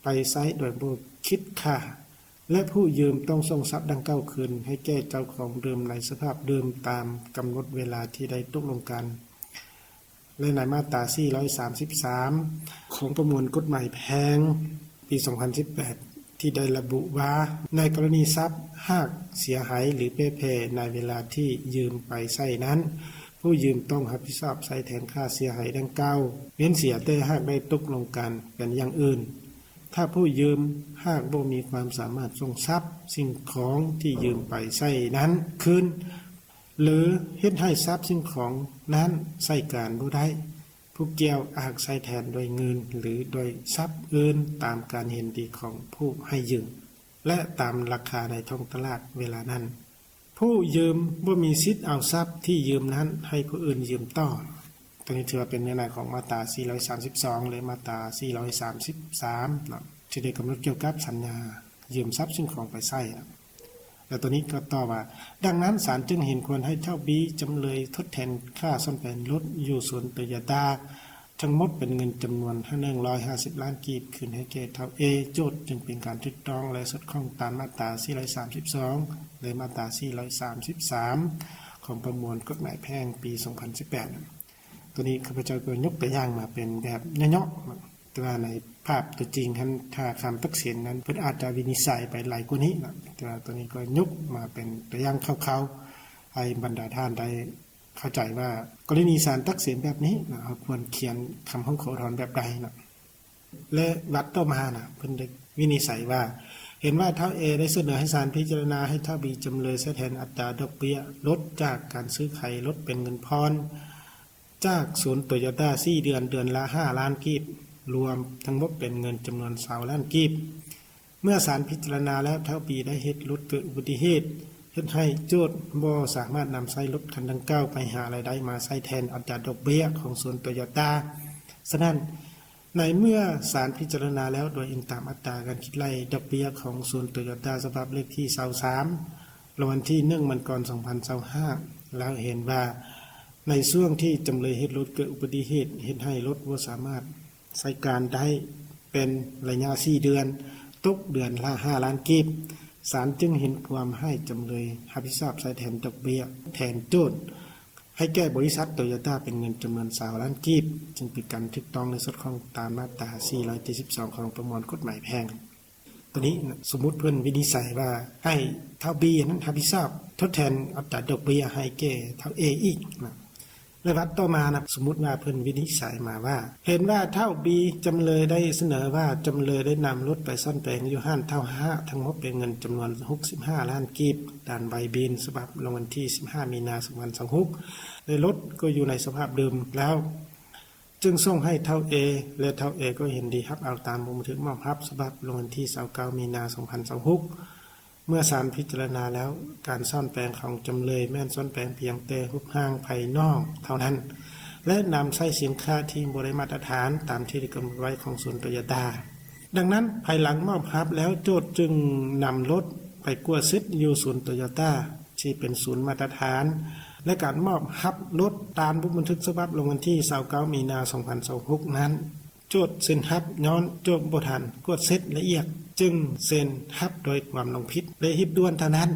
ໄປໃຊ້ໂດຍບໍ່ຄິດຄ່າ ແລະ ຜູ້ຢືມຕ້ອງສົ່ງຊັບດັ່ງກ່າວຄືນໃຫ້ແກ່ເຈົ້າຂອງເດີມໃນສະພາບເດີມຕາມກຳນົດເວລາທີ່ໄດ້ຕົກລົງກັນ. ແລະ ໃນມາດຕາສີ່ຮ້ອຍສາມສິບສາມ ຂອງປະມວນກົດໝາຍແພ່ງ ປີສອງພັນສິບແປດ ທີ່ໄດ້ລະບຸວ່າ ໃນກໍລະນີຊັບຫາກເສຍຫາຍ ຫຼື ແປແພໃນເວລາທີ່ຢືມໄປໃຊ້ນັ້ນ, ຜູ້ຢືມຕ້ອງຮັບຜິດຊອບໃຊ້ແທນຄ່າເສຍຫາຍດັ່ງກ່າວ ເວັ້ນເສຍແຕ່ຫາກໄດ້ຕົກລົງກັນເປັນຢ່າງອື່ນ. ຖ້າຜູ້ຢືມຫາກບໍ່ມີຄວາມສາມາດສົ່ງຊັບສິ່ງຂອງທີ່ຢືມໄປໃຊ້ນັ້ນຄືນ ຫຼື ເຮັດໃຫ້ຊັບສິ່ງຂອງນັ້ນໃຊ້ການບໍ່ໄດ້, ຜູ້ກ່ຽວອາດໃຊ້ແທນດ້ວຍເງິນ ຫຼື ດ້ວຍຊັບອື່ນຕາມການເຫັນດີຂອງຜູ້ໃຫ້ຢືມ ແລະ ຕາມລາຄາໃນທ້ອງຕະຫຼາດເວລານັ້ນ. ຜູ້ຢືມບໍ່ມີສິດເອົາຊັບທີ່ຢືມນັ້ນໃຫ້ຜູ້ອື່ນຢືມຕໍ່. ຕົວນີ້ຖືວ່າເປັນເນື້ອໃນຂອງມາດຕາສີ່ຮ້ອຍສາມສິບສອງ ແລະ ມາດຕາສີ່ຮ້ອຍສາມສິບສາມເນາະ ທີ່ໄດ້ກຳນົດກ່ຽວກັບສັນຍາຢືມຊັບສິ່ງຂອງໄປໃຊ້ເນາະ. ແລ້ວຕົວນີ້ກໍຕໍ່ວ່າ ດັ່ງນັ້ນ ສານຈຶ່ງເຫັນຄວນໃຫ້ທ້າວບີ ຈຳເລີຍທົດແທນຄ່າສ້ອມແປງລົດຢູ່ສູນໂຕໂຍຕ້າ ທັງໝົດເປັນເງິນຈຳນວນໜຶ່ງຮ້ອຍຫ້າສິບລ້ານກີບ ຄືນໃຫ້ແກ່ທ້າວເອ. ໂຈດຈຶ່ງເປັນການຖືກຕ້ອງ ແລະ ສອດຄ່ອງຕາມມາດຕາສີ່ຮ້ອຍສາມສິບສອງ ແລະ ມາດຕາສີ່ຮ້ອຍສາມສິບສາມ ຂອງປະມວນກົດໝາຍແພ່ງປີສອງພັນສິບແປດ. ຕົວນີ້ຂ້າພະເຈົ້າກໍຍົກຕົວຢ່າງມາເປັນແບບເຍາະໆ ແຕ່ວ່າໃນພາບຕົວຈິງຫັ້ນ ຖ້າຄຳຕັດສິນນັ້ນ ເພິ່ນອາດຈະວິນິດໄສໄປຫຼາຍກວ່ານີ້ນະ, ແຕ່ວ່າຕົວນີ້ກໍຍົກມາເປັນຕົວຢ່າງຄ່າວໆ ໃຫ້ບັນດາທ່ານໄດ້ເຂົ້າໃຈວ່າ ກໍລະນີສານຕັດສິນແບບນີ້ນະ ເຮົາຄວນຂຽນຄຳຮ້ອງຂໍອຸທອນແບບໃດນະ. ແລະ ບັດຕໍ່ມານະ ເພິ່ນໄດ້ວິນິດໄສວ່າ ເຫັນວ່າທ້າວເອໄດ້ສະເໜີໃຫ້ສານພິຈາລະນາໃຫ້ທ້າວບີ ຈຳເລີຍໃຊ້ແທນອັດຕາດອກເບ້ຍລົດ ຈາກການຊື້ຂາຍລົດເປັນເງິນຜ່ອນ ຈາກສູນໂຕໂຍຕ້າສີ່ເດືອນ ເດືອນລະຫ້າລ້ານກີບ ລວມທັງໝົດເປັນເງິນຈຳນວນຊາວລ້ານກີບ. ເມື່ອສານພິຈາລະນາແລ້ວ ທ້າວບີໄດ້ເຮັດລົດເກີດອຸບັດຕິເຫດ ເຮັດໃຫ້ໂຈດບໍ່ສາມາດນຳໃຊ້ລົດຄັນດັ່ງກ່າວໄປຫາລາຍໄດ້ມາໃຊ້ແທນອັດຕາດອກເບ້ຍຂອງສູນໂຕໂຍຕ້າ. ສະນັ້ນ ໃນເມື່ອສານພິຈາລະນາແລ້ວ ໂດຍອີງຕາມອັດຕາການຄິດໄລ່ດອກເບ້ຍຂອງສູນໂຕໂຍຕ້າ ສະບັບເລກທີຊາວສາມ ລະວັນທີໜຶ່ງ ມັງກອນ ສອງພັນຊາວຫ້າ ແລ້ວເຫັນວ່າ ໃນຊ່ວງທີ່ຈຳເລີຍເຮັດລົດເກີດອຸບັດຕິເຫດ ເຮັດໃຫ້ລົດບໍ່ສາມາດໃຊ້ການໄດ້ເປັນໄລຍະສີ່ເດືອນ ຕົກເດືອນລະຫ້າລ້ານກີບ, ສານຈຶ່ງເຫັນຄວາມໃຫ້ຈຳເລີຍຮັບຜິດຊອບໃຊ້ແທນດອກເບ້ຍແທນໂຈດ. ໃຫ້ແກ່ບໍລິສັດໂຕໂຍຕ້າເປັນເງິນຈຳນວນຊາວລ້ານກີບ, ຈຶ່ງເປັນການຖືກຕ້ອງ ແລະ ສອດຄ່ອງຕາມມາດຕາສີ່ຮ້ອຍເຈັດສິບສອງຂອງປະມວນກົດໝາຍແພ່ງ. ຕົວນີ້ນະ ສົມມຸດເພິ່ນວິນິດໄສວ່າໃຫ້ທ້າວ B ນັ້ນຮັບຜິດຊອບທົດແທນອັດຕາດອກເບ້ຍໃຫ້ແກ່ທ້າວ A ອີກນະ. ແລະ ບັດຕໍ່ມານະ ສົມມຸດວ່າເພິ່ນວິນິດໄສມາວ່າ ເຫັນວ່າທ້າວ B ຈຳເລີຍໄດ້ສະເໜີວ່າ ຈຳເລີຍໄດ້ນຳລົດໄປສ້ອນແປງຢູ່ຮ້ານທ້າວ H ທັງໝົດເປັນເງິນຈຳນວນຫົກສິບຫ້າລ້ານກີບ ຕາມໃບບິນສະບັບລົງວັນທີສິບຫ້າມີນາສອງພັນຊາວຫົກ ແລະ ລົດກໍຢູ່ໃນສະພາບເດີມແລ້ວ ຈຶ່ງສົ່ງໃຫ້ທ້າວ A ແລະ ທ້າວ A ກໍເຫັນດີຮັບເອົາຕາມບັນທຶກມອບຮັບສະບັບລົງວັນທີຊາວເກົ້າມີນາສອງພັນຊາວຫົກ. ເມື່ອສານພິຈາລະນາແລ້ວ ການສ້ອນແປງຂອງຈຳເລີຍແມ່ນສ້ອນແປງພຽງແຕ່ຮູບຮ່າງພາຍນອກເທົ່ານັ້ນ ແລະ ນຳໃຊ້ສິນຄ້າທີ່ບໍ່ໄດ້ມາດຕະຖານຕາມທີ່ໄດ້ກຳນົດໄວ້ຂອງສູນໂຕໂຍຕ້າ. ດັ່ງນັ້ນ ພາຍຫຼັງມອບຮັບແລ້ວ ໂຈດຈຶ່ງນຳລົດໄປກວດເຊັກຢູ່ສູນໂຕໂຍຕ້າ ທີ່ເປັນສູນມາດຕະຖານ ແລະ ການມອບຮັບລົດຕາມບົດບັນທຶກສະບັບລົງວັນທີຊາວເກົ້າມີນາສອງພັນຊາວຫົກນັ້ນ ໂຈດເຊັນຮັບຍ້ອນໂຈດບໍ່ທັນກວດເຊັກລະອຽດ ຈຶ່ງເຊັນຮັບໂດຍຄວາມຫຼົງຜິດ ແລະ ຮີບດ່ວນເທົ່ານັ້ນ.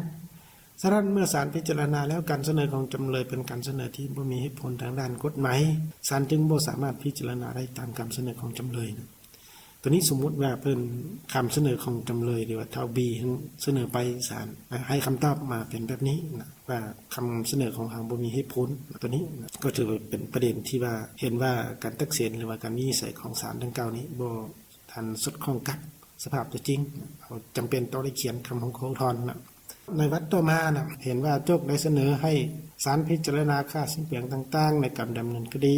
ສະນັ້ນ ເມື່ອສານພິຈາລະນາແລ້ວ ການສະເໜີຂອງຈຳເລີຍເປັນການສະເໜີທີ່ບໍ່ມີເຫດຜົນທາງດ້ານກົດໝາຍ, ສານຈຶ່ງບໍ່ສາມາດພິຈາລະນາໄດ້ຕາມຄຳສະເໜີຂອງຈຳເລີຍ. ຕົວນີ້ສົມມຸດວ່າເພິ່ນ ຄຳສະເໜີຂອງຈຳເລີຍ ຫຼືວ່າທ້າວ B ສະເໜີໄປສານ ໃຫ້ຄຳຕອບມາເປັນແບບນີ້ນະ ວ່າຄຳສະເໜີຂອງເຮົາບໍ່ມີເຫດຜົນ. ຕົວນີ້ນະ ກໍຖືວ່າເປັນປະເດັນທີ່ວ່າເຫັນວ່າການຕັດສິນ ຫຼືວ່າການວິນິດໄສຂອງສານດັ່ງກ່າວນີ້ ບໍ່ທັນສອດຄ່ອງກັບສະພາບຕົວຈິງ. ເຮົາຈຳເປັນຕ້ອງໄດ້ຂຽນຄຳຮ້ອງຂໍອຸທອນນະ. ໃນບັດຕໍ່ມານະ ເຫັນວ່າໂຈດໄດ້ສະເໜີໃຫ້ສານພິຈາລະນາຄ່າສິ້ນເປືອງຕ່າງໆ ໃນການດຳເນີນຄະດີ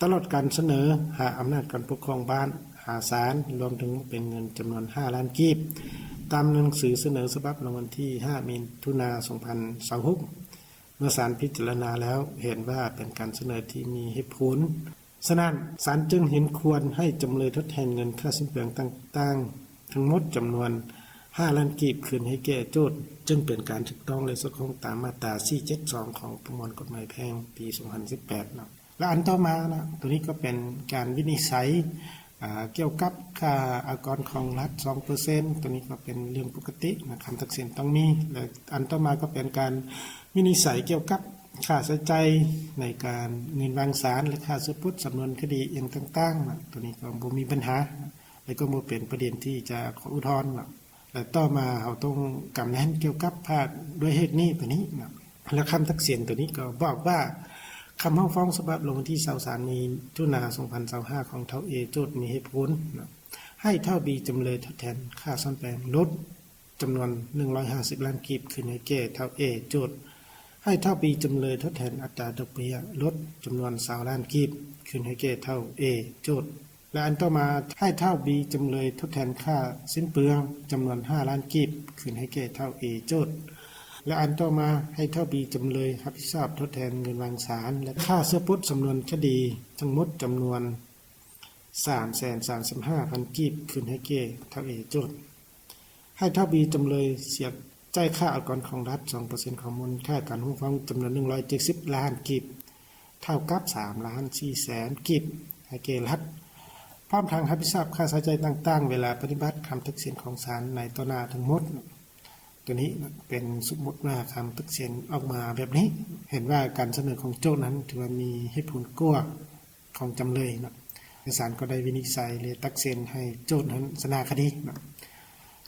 ຕະຫຼອດການສະເໜີຫາອຳນາດການປົກຄອງບ້ານ ຫາສານ ລວມເຖິງເປັນເງິນຈຳນວນຫ້າລ້ານກີບ ຕາມໜັງສືສະເໜີສະບັບໃນວັນທີຫ້າມິຖຸນາສອງພັນຊາວຫົກ. ເມື່ອສານພິຈາລະນາແລ້ວ ເຫັນວ່າເປັນການສະເໜີທີ່ມີເຫດຜົນ, ສະນັ້ນ ສານຈຶ່ງເຫັນຄວນໃຫ້ຈຳເລີຍທົດແທນເງິນຄ່າສິ້ນເປືອງຕ່າງໆ ທັງໝົດຈຳນວນຫ້າລ້ານກີບ ຄືນໃຫ້ແກ່ໂຈດ ຈຶ່ງເປັນການຖືກຕ້ອງ ແລະ ສອດຄ່ອງຕາມມາດຕາສີ່ເຈັດສອງຂອງປະມວນກົດໝາຍແພ່ງປີສອງພັນສິບແປດເນາະ. ແລະ ອັນຕໍ່ມານະ ຕົວນີ້ກໍເປັນການວິນິດໄສ ອ່າ ກ່ຽວກັບຄ່າອາກອນຂອງລັດສອງເປີເຊັນ ຕົວນີ້ກໍເປັນເລື່ອງປົກກະຕິນະ ຄຳຕັດສິນຕ້ອງມີ. ແລະ ອັນຕໍ່ມາກໍເປັນການວິນິດໄສກ່ຽວກັບຄ່າໃຊ້ຈ່າຍໃນການເງິນວາງສານ ແລະ ຄ່າຊື້ປົດສຳນວນຄະດີຫຍັງຕ່າງໆນະ ຕົວນີ້ກໍບໍ່ມີບັນຫາ ແລະ ກໍບໍ່ເປັນປະເດັນທີ່ຈະຂໍອຸທອນນະ. ແລະ ຕໍ່ມາເຮົາຕ້ອງກຳແໜ້ນກ່ຽວກັບພາກດ້ວຍເຫດນີ້ຕົວນີ້ນະ. ແລະ ຄຳຕັດສິນຕົວນີ້ກໍບອກວ່າ ຄຳຮ້ອງຟ້ອງສະບັບລົງວັນທີຊາວສາມມິຖຸນາສອງພັນຊາວຫ້າຂອງທ້າວ A ໂຈດມີເຫດຜົນນະ ໃຫ້ທ້າວ B ຈຳເລີຍທົດແທນຄ່າສ້ອນແປງລົດຈຳນວນໜຶ່ງຮ້ອຍຫ້າສິບລ້ານກີບ ຄືນໃຫ້ແກ່ທ້າວ A ໂຈດ, ໃຫ້ທ້າວ B ຈຳເລີຍທົດແທນອັດຕາດອກເບ້ຍລົດຈຳນວນຊາວລ້ານກີບ ຄືນໃຫ້ແກ່ທ້າວ A ໂຈດ. ແລະ ອັນຕໍ່ມາ ໃຫ້ທ້າວ B ຈຳເລີຍທົດແທນຄ່າສິ້ນເປືອງຈຳນວນຫ້າລ້ານກີບ ຄືນໃຫ້ແກ່ທ້າວ A ໂຈດ. ແລະ ອັນຕໍ່ມາ ໃຫ້ທ້າວ B ຈຳເລີຍຮັບຜິດຊອບທົດແທນເງິນວາງສານ ແລະ ຄ່າເຊື້ອປົດສຳນວນຄະດີທັງໝົດຈຳນວນສາມແສນສາມສິບຫ້າພັນກີບ ຄືນໃຫ້ແກ່ທ້າວ A ໂຈດ. ໃຫ້ທ້າວ B ຈຳເລີຍເສຍຈ່າຍຄ່າອາກອນຂອງລັດສອງເປີເຊັນຂອງມູນຄ່າການຟ້ອງຮ້ອງຈຳນວນໜຶ່ງຮ້ອຍເຈັດສິບລ້ານກີບ ເທົ່າກັບສາມລ້ານສີ່ແສນກີບ ໃຫ້ແກ່ລັດ, ພ້ອມທັງຮັບຜິດຊອບຄ່າໃຊ້ຈ່າຍຕ່າງໆ ເວລາປະຕິບັດຄຳຕັດສິນຂອງສານໃນຕໍ່ໜ້າທັງໝົດ. ຕົວນີ້ເປັນສົມມຸດວ່າຄຳຕັດສິນອອກມາແບບນີ້, ເຫັນວ່າການສະເໜີຂອງໂຈດນັ້ນຖືວ່າມີເຫດຜົນກວ່າຂອງຈຳເລີຍເນາະ, ແລະ ສານກໍໄດ້ວິນິດໄສ ແລະ ຕັດສິນໃຫ້ໂຈດນັ້ນຊະນະຄະດີເນາະ.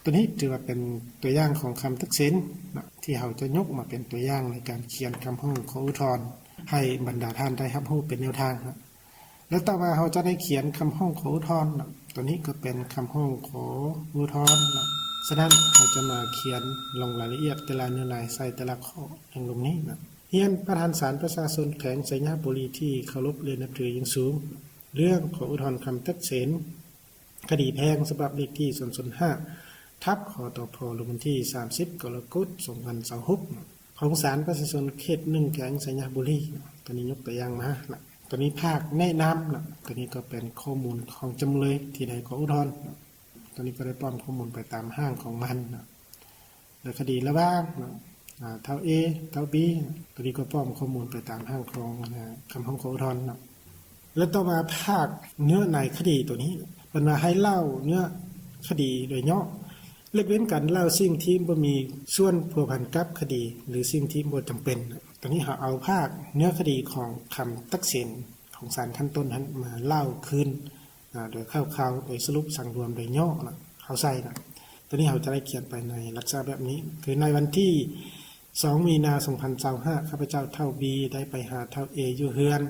ຕົວນີ້ຖືວ່າເປັນຕົວຢ່າງຂອງຄຳຕັດສິນເນາະ ທີ່ເຮົາຈະຍົກມາເປັນຕົວຢ່າງໃນການຂຽນຄຳຮ້ອງຂໍອຸທອນ ໃຫ້ບັນດາທ່ານໄດ້ຮັບຮູ້ເປັນແນວທາງເນາະ. ແລະ ຕໍ່ມາເຮົາຈະໄດ້ຂຽນຄຳຮ້ອງຂໍອຸທອນເນາະ, ຕົວນີ້ກໍເປັນຄຳຮ້ອງຂໍອຸທອນເນາະ. ສະນັ້ນ ເຮົາຈະມາຂຽນລົງລາຍລະອຽດແຕ່ລະເນື້ອໃນໃສ່ແຕ່ລະຂໍ້ດັ່ງລົງນີ້ເນາະ. ຮຽນປະທານສານປະຊາຊົນແຂວງໄຊຍະບູລີທີ່ເຄົາລົບ ແລະ ນັບຖືຢ່າງສູງ, ເລື່ອງຂໍອຸທອນຄຳຕັດສິນ ຄະດີແພ່ງສະບັບເລກທີສູນສູນຫ້າ ທັບ ຄຕພ ລົງວັນທີສາມສິບ ກໍລະກົດ ສອງພັນຊາວຫົກ ຂອງສານປະຊາຊົນເຂດໜຶ່ງ ແຂວງໄຊຍະບູລີ. ຕົວນີ້ຍົກຕົວຢ່າງມານະ, ຕົວນີ້ພາກແນະນຳນະ, ຕົວນີ້ກໍເປັນຂໍ້ມູນຂອງຈຳເລີຍທີ່ໄດ້ຂໍອຸທອນ. ຕົວນີ້ກໍໄດ້ປ້ອນຂໍ້ມູນໄປຕາມຮ່າງຂອງມັນນະ. ແລະ ຄະດີລະຫວ່າງເນາະ ອາ ທ້າວ A ທ້າວ B ຕົວນີ້ກໍປ້ອນຂໍ້ມູນໄປຕາມຮ່າງຂອງ ອາ ຄຳຮ້ອງຂໍອຸທອນເນາະ. ແລະ ຕໍ່ມາພາກເນື້ອໃນຄະດີຕົວນີ້ ເພິ່ນວ່າໃຫ້ເລົ່າເນື້ອຄະດີໂດຍຫຍໍ້ ເລີກເວັ້ນການເລົ່າສິ່ງທີ່ບໍ່ມີສ່ວນພົວພັນກັບຄະດີ ຫຼື ສິ່ງທີ່ບໍ່ຈຳເປັນ. ຕອນນີ້ເຮົາເອົາພາກເນື້ອຄະດີຂອງຄຳຕັດສິນຂອງສານຂັ້ນຕົ້ນຫັ້ນມາເລົ່າຄືນ ອາ ໂດຍຄ່າວໆ ໂດຍສະຫຼຸບສັງລວມໂດຍຫຍໍ້ນະ ເຂົ້າໃສ່ນະ. ຕອນນີ້ເຮົາຈະໄດ້ຂຽນໄປໃນລັກສະນະແບບນີ້ ຄືໃນວັນທີສອງ ມີນາ ສອງພັນຊາວຫ້າ ຂ້າພະເຈົ້າທ້າວບີ ໄດ້ໄປຫາທ້າວເອຢູ່ເຮືອນ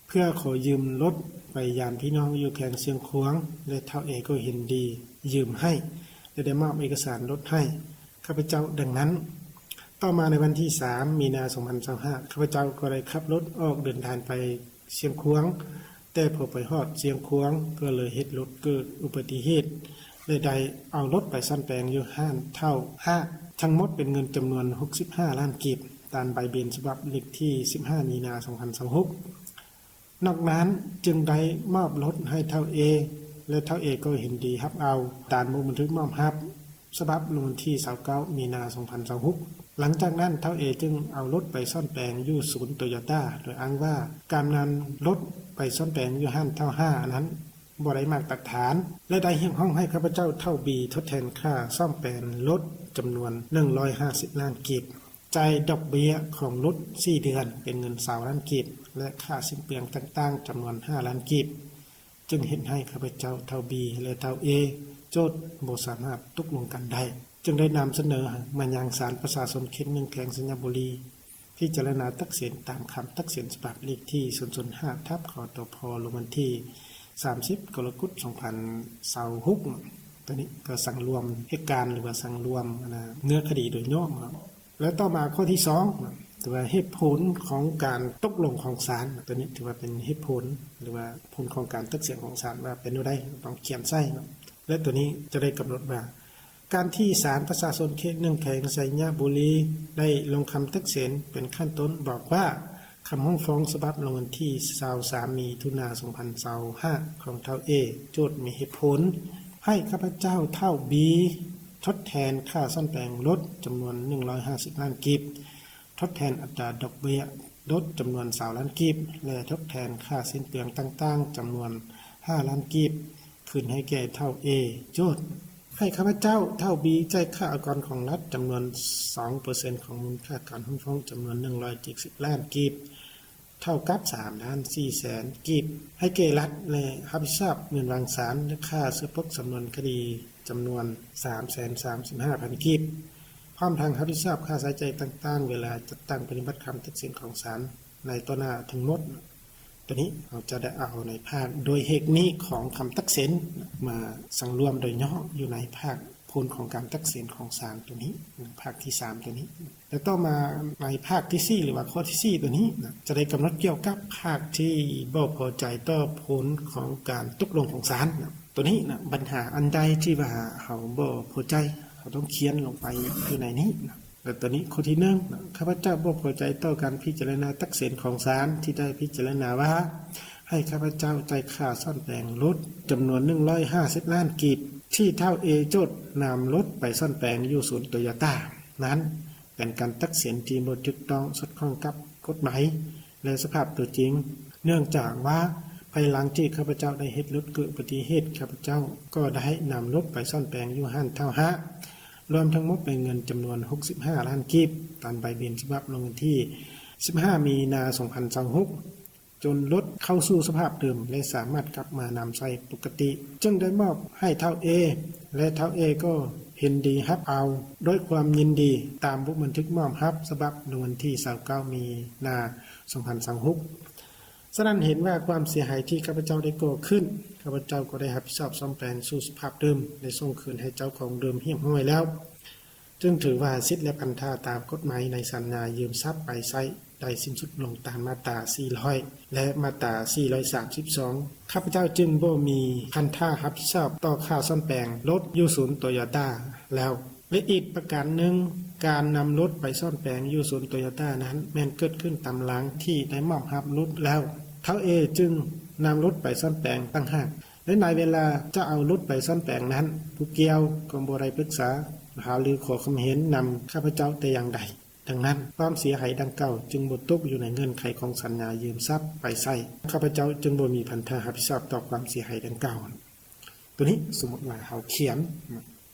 ເພື່ອຂໍຢືມລົດໄປຢາມພີ່ນ້ອງຢູ່ແຂວງຊຽງຂວາງ ແລະ ທ້າວເອກໍເຫັນດີຢືມໃຫ້ ແລະ ໄດ້ມອບເອກະສານລົດໃຫ້ຂ້າພະເຈົ້າດັ່ງນັ້ນ. ຕໍ່ມາໃນວັນທີສາມ ມີນາ ສອງພັນຊາວຫ້າ ຂ້າພະເຈົ້າກໍໄດ້ຂັບລົດອອກເດີນທາງໄປຊຽງຂວາງ, ແຕ່ພໍໄປຮອດຊຽງຂວາງກໍເລີຍເຮັດລົດເກີດອຸບັດຕິເຫດ ແລະ ໄດ້ເອົາລົດໄປສ້ອນແປງຢູ່ຮ້ານທ້າວຮາກ ທັງໝົດເປັນເງິນຈຳນວນຫົກສິບຫ້າລ້ານກີບ ຕາມໃບເບນສະບັບເລກທີສິບຫ້າ ມີນາ ສອງພັນຊາວຫົກ. ນອກນັ້ນຈຶ່ງໄດ້ມອບລົດໃຫ້ທ້າວເອ ແລະ ທ້າວເອກໍເຫັນດີຮັບເອົາ ຕາມບົດບັນທຶກມອບຮັບ ສະບັບລົງວັນທີຊາວເກົ້າ ມີນາ ສອງພັນຊາວຫົກ. ຫຼັງຈາກນັ້ນທ້າວເອຈຶ່ງເອົາລົດໄປສ້ອນແປງຢູ່ສູນໂຕໂຍຕ້າ ໂດຍອ້າງວ່າການນຳລົດໄປສ້ອນແປງຢູ່ຮ້ານທ້າວຮາກນັ້ນບໍ່ໄດ້ມາດຕະຖານ ແລະ ໄດ້ຮຽກຮ້ອງໃຫ້ຂ້າພະເຈົ້າທ້າວບີທົດແທນຄ່າສ້ອມແປງລົດຈຳນວນໜຶ່ງຮ້ອຍຫ້າສິບລ້ານກີບ. ຈ່າຍດອກເບ້ຍຂອງລົດສີ່ເດືອນເປັນເງິນຊາວລ້ານກີບ ແລະ ຄ່າສິ້ນເປືອງຕ່າງໆຈຳນວນຫ້າລ້ານກີບ ຈຶ່ງເຮັດໃຫ້ຂ້າພະເຈົ້າທ້າວບີ ແລະ ທ້າວເອ ໂຈດບໍ່ສາມາດຕົກລົງກັນໄດ້ ຈຶ່ງໄດ້ນຳສະເໜີມາຍັງສານປະຊາຊົນເຂດໜຶ່ງ ແຂວງໄຊຍະບູລີ ພິຈາລະນາຕັດສິນຕາມຄຳຕັດສິນສະບັບເລກທີສູນສູນຫ້າ ທັບ ຄຕພ ລົງວັນທີສາມສິບ ກໍລະກົດ ສອງພັນຊາວຫົກ. ໂຕນີ້ກໍສັງລວມເຫດການ ຫຼືວ່າສັງລວມ ອັນນະ ເນື້ອຄະດີໂດຍຫຍໍ້. ແລະ ຕໍ່ມາຂໍ້ທີສອງ ຖືວ່າເຫດຜົນຂອງການຕົກລົງຂອງສານ. ໂຕນີ້ຖືວ່າເປັນເຫດຜົນ ຫຼືວ່າຜົນຂອງການຕັດສິນຂອງສານວ່າເປັນແນວໃດ ຕ້ອງຂຽນໃສ່ເນາະ. ແລະ ໂຕນີ້ຈະໄດ້ກຳນົດວ່າ ການທີ່ສານປະຊາຊົນເຂດໜຶ່ງ ແຂວງໄຊຍະບູລີ ໄດ້ລົງຄຳຕັດສິນເປັນຂັ້ນຕົ້ນບອກວ່າ ຄຳຮ້ອງຟ້ອງສະບັບລົງວັນທີຊາວສາມ ມີຖຸນາ ສອງພັນຊາວຫ້າ ຂອງທ້າວເອ ໂຈດມີເຫດຜົນໃຫ້ຂ້າພະເຈົ້າທ້າວບີ ທົດແທນຄ່າສ້ອນແປງລົດຈຳນວນໜຶ່ງຮ້ອຍຫ້າສິບລ້ານກີບ, ທົດແທນອັດຕາດອກເບ້ຍລົດຈຳນວນຊາວລ້ານກີບ ແລະ ທົດແທນຄ່າສິ້ນເປືອງຕ່າງໆຈຳນວນຫ້າລ້ານກີບ ຄືນໃຫ້ແກ່ທ້າວເອ ໂຈດ. ໃຫ້ຂ້າພະເຈົ້າທ້າວບີ ຈ່າຍຄ່າອາກອນຂອງລັດຈຳນວນສອງເປີເຊັນຂອງມູນຄ່າການຟ້ອງຮ້ອງຈຳນວນໜຶ່ງຮ້ອຍເຈັດສິບລ້ານກີບ ເທົ່າກັບສາມລ້ານສີ່ແສນກີບ ໃຫ້ແກ່ລັດ ແລະ ຮັບຜິດຊອບເງິນວາງສານ ແລະ ຄ່າເຊື້ອປົກສຳນວນຄະດີຈຳນວນສາມແສນສາມສິບຫ້າພັນກີບ ພ້ອມທັງຮັບຜິດຊອບຄ່າໃຊ້ຈ່າຍຕ່າງໆ ເວລາຈັດຕັ້ງປະຕິບັດຄຳຕັດສິນຂອງສານໃນຕໍ່ໜ້າທັງໝົດ. ໂຕນີ້ເຮົາຈະໄດ້ເອົາໃນພາກໂດຍເຫດນີ້ຂອງຄຳຕັດສິນມາສັງລວມໂດຍຫຍໍ້ຢູ່ໃນພາກຜົນຂອງການຕັດສິນຂອງສານໂຕນີ້ ພາກທີສາມໂຕນີ້. ແລະ ຕໍ່ມາໃນພາກທີສີ່ ຫຼືວ່າຂໍ້ທີສີ່ໂຕນີ້ນະ ຈະໄດ້ກຳນົດກ່ຽວກັບພາກທີ່ບໍ່ພໍໃຈຕໍ່ຜົນຂອງການຕົກລົງຂອງສານນະ. ໂຕນີ້ນະ ບັນຫາອັນໃດທີ່ວ່າເຮົາບໍ່ພໍໃຈ ເຮົາຕ້ອງຂຽນລົງໄປຢູ່ໃນນີ້ນະ. ແລະ ໂຕນີ້ຂໍ້ທີໜຶ່ງນະ ຂ້າພະເຈົ້າບໍ່ພໍໃຈຕໍ່ການພິຈາລະນາຕັດສິນຂອງສານ ທີ່ໄດ້ພິຈາລະນາວ່າ ໃຫ້ຂ້າພະເຈົ້າຈ່າຍຄ່າສ້ອນແປງລົດຈຳນວນໜຶ່ງຮ້ອຍຫ້າສິບລ້ານກີບ ທີ່ທ້າວເອ ໂຈດ ນຳລົດໄປສ້ອນແປງຢູ່ສູນໂຕໂຍຕ້ານັ້ນ ເປັນການຕັດສິນທີ່ບໍ່ຖືກຕ້ອງ ສອດຄ່ອງກັບກົດໝາຍ ແລະ ສະພາບຕົວຈິງ ເນື່ອງຈາກວ່າ ພາຍຫຼັງທີ່ຂ້າພະເຈົ້າໄດ້ເຮັດລົດເກີດອຸບັດຕິເຫດ ຂ້າພະເຈົ້າກໍໄດ້ນຳລົດໄປສ້ອນແປງຢູ່ຮ້ານທ້າວຮາກ ລວມທັງໝົດເປັນເງິນຈຳນວນຫົກສິບຫ້າລ້ານກີບ ຕາມໃບເບນສະບັບລົງວັນທີສິບຫ້າ ມີນາ ສອງພັນຊາວຫົກ ຈົນລົດເຂົ້າສູ່ສະພາບເດີມ ແລະ ສາມາດກັບມານຳໃຊ້ປົກກະຕິ ຈຶ່ງໄດ້ມອບໃຫ້ທ້າວເອ ແລະ ທ້າວເອກໍເຫັນດີຮັບເອົາດ້ວຍຄວາມຍິນດີ ຕາມບົດບັນທຶກມອບຮັບສະບັບລົງວັນທີຊາວເກົ້າ ມີນາ ສອງພັນຊາວຫົກ. ສະນັ້ນເຫັນວ່າຄວາມເສຍຫາຍທີ່ຂ້າພະເຈົ້າໄດ້ກໍ່ຂຶ້ນ ຂ້າພະເຈົ້າກໍໄດ້ຮັບຜິດຊອບສ້ອມແປງສູ່ສະພາບເດີມ ແລະ ສົ່ງຄືນໃຫ້ເຈົ້າຂອງເດີມຮຽບຮ້ອຍແລ້ວ ຈຶ່ງຖືວ່າສິດ ແລະ ພັນທະຕາມກົດໝາຍໃນສັນຍາຢືມຊັບໄປໃຊ້ໄດ້ສິ້ນສຸດລົງຕາມມາດຕາສີ່ຮ້ອຍ ແລະ ມາດຕາສີ່ຮ້ອຍສາມສິບສອງ. ຂ້າພະເຈົ້າຈຶ່ງບໍ່ມີພັນທະຮັບຜິດຊອບຕໍ່ຄ່າສ້ອມແປງລົດຢູ່ສູນໂຕໂຍຕ້າແລ້ວ. ແລະ ອີກປະການໜຶ່ງ, ການນຳລົດໄປສ້ອມແປງຢູ່ສູນໂຕໂຍຕ້ານັ້ນ ແມ່ນເກີດຂຶ້ນຕາມຫຼັງທີ່ໄດ້ມອບຮັບລົດແລ້ວ. ທ້າວເອຈຶ່ງນຳລົດໄປສ້ອມແປງຕ່າງຫາກ. ແລະ ໃນເວລາຈະເອົາລົດໄປສ້ອມແປງນັ້ນ, ຜູ້ກ່ຽວກໍບໍ່ໄດ້ປຶກສາຫາລືຂໍຄຳເຫັນນຳຂ້າພະເຈົ້າແຕ່ຢ່າງໃດ. ດັ່ງນັ້ນ, ຄວາມເສຍຫາຍດັ່ງກ່າວຈຶ່ງບໍ່ຕົກຢູ່ໃນເງື່ອນໄຂຂອງສັນຍາຢືມຊັບໄປໃຊ້. ຂ້າພະເຈົ້າຈຶ່ງບໍ່ມີພັນທະຮັບຜິດຊອບຕໍ່ຄວາມເສຍຫາຍດັ່ງກ່າວ. ໂຕນີ້ສົມມຸດວ່າເຮົາຂຽນ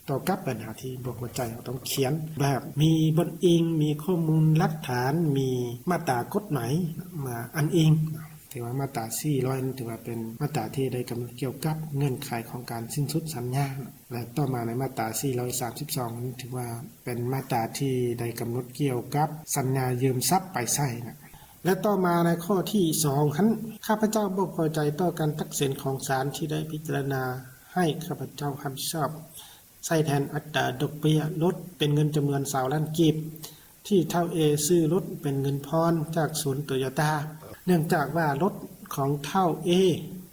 ຕໍ່ກັບບັນຫາທີ່ບໍ່ພໍໃຈ ເຮົາຕ້ອງຂຽນແບບມີບ່ອນອີງ, ມີຂໍ້ມູນຫຼັກຖານ, ມີມາດຕາກົດໝາຍມາອ້າງອີງ. ຖືວ່າມາດຕາສີ່ຮ້ອຍນັ້ນ ຖືວ່າເປັນມາດຕາທີ່ໄດ້ກຳນົດກ່ຽວກັບເງື່ອນໄຂຂອງການສິ້ນສຸດສັນຍາ ແລະ ຕໍ່ມາໃນມາດຕາສີ່ຮ້ອຍສາມສິບສອງນັ້ນ ຖືວ່າເປັນມາດຕາທີ່ໄດ້ກຳນົດກ່ຽວກັບສັນຍາຢືມຊັບໄປໃຊ້ນະ. ແລະ ຕໍ່ມາໃນຂໍ້ທີສອງຫັ້ນ ຂ້າພະເຈົ້າບໍ່ພໍໃຈຕໍ່ການຕັດສິນຂອງສານທີ່ໄດ້ພິຈາລະນາໃຫ້ຂ້າພະເຈົ້າຮັບຜິດຊອບໃຊ້ແທນອັດຕາດອກເບ້ຍລົດເປັນເງິນຈຳນວນຊາວລ້ານກີບ ທີ່ທ້າວເອຊື້ລົດເປັນເງິນຜ່ອນຈາກສູນໂຕໂຍຕ້າ ເນື່ອງຈາກວ່າລົດຂອງທ້າວເອ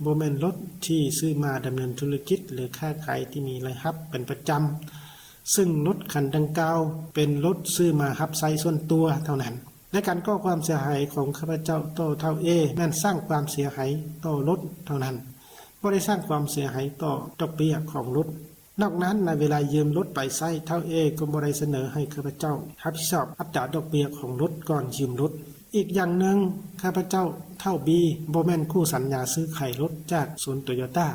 ບໍ່ແມ່ນລົດທີ່ຊື້ມາດຳເນີນທຸລະກິດ ຫຼື ຄ້າຂາຍທີ່ມີລາຍຮັບເປັນປະຈຳ, ຊຶ່ງລົດຄັນດັ່ງກ່າວເປັນລົດຊື້ມາຮັບໃຊ້ສ່ວນຕົວເທົ່ານັ້ນ ແລະ ການກໍ່ຄວາມເສຍຫາຍຂອງຂ້າພະເຈົ້າຕໍ່ທ້າວເອແມ່ນສ້າງຄວາມເສຍຫາຍຕໍ່ລົດເທົ່ານັ້ນ, ບໍ່ໄດ້ສ້າງຄວາມເສຍຫາຍຕໍ່ດອກເບ້ຍຂອງລົດ. ນອກນັ້ນ, ໃນເວລາຢືມລົດໄປໃຊ້, ທ້າວເອກໍບໍ່ໄດ້ສະເໜີໃຫ້ຂ້າພະເຈົ້າຮັບຜິດຊອບອັດຕາດອກເບ້ຍຂອງລົດກ່ອນຢືມລົດ. ອີກຢ່າງໜຶ່ງ, ຂ້າພະເຈົ້າ, ທ້າວບີ, ບໍ່ແມ່ນຄູ່ສັນຍາຊື້ຂາຍລົດຈາກສູນໂຕໂຍຕ້າ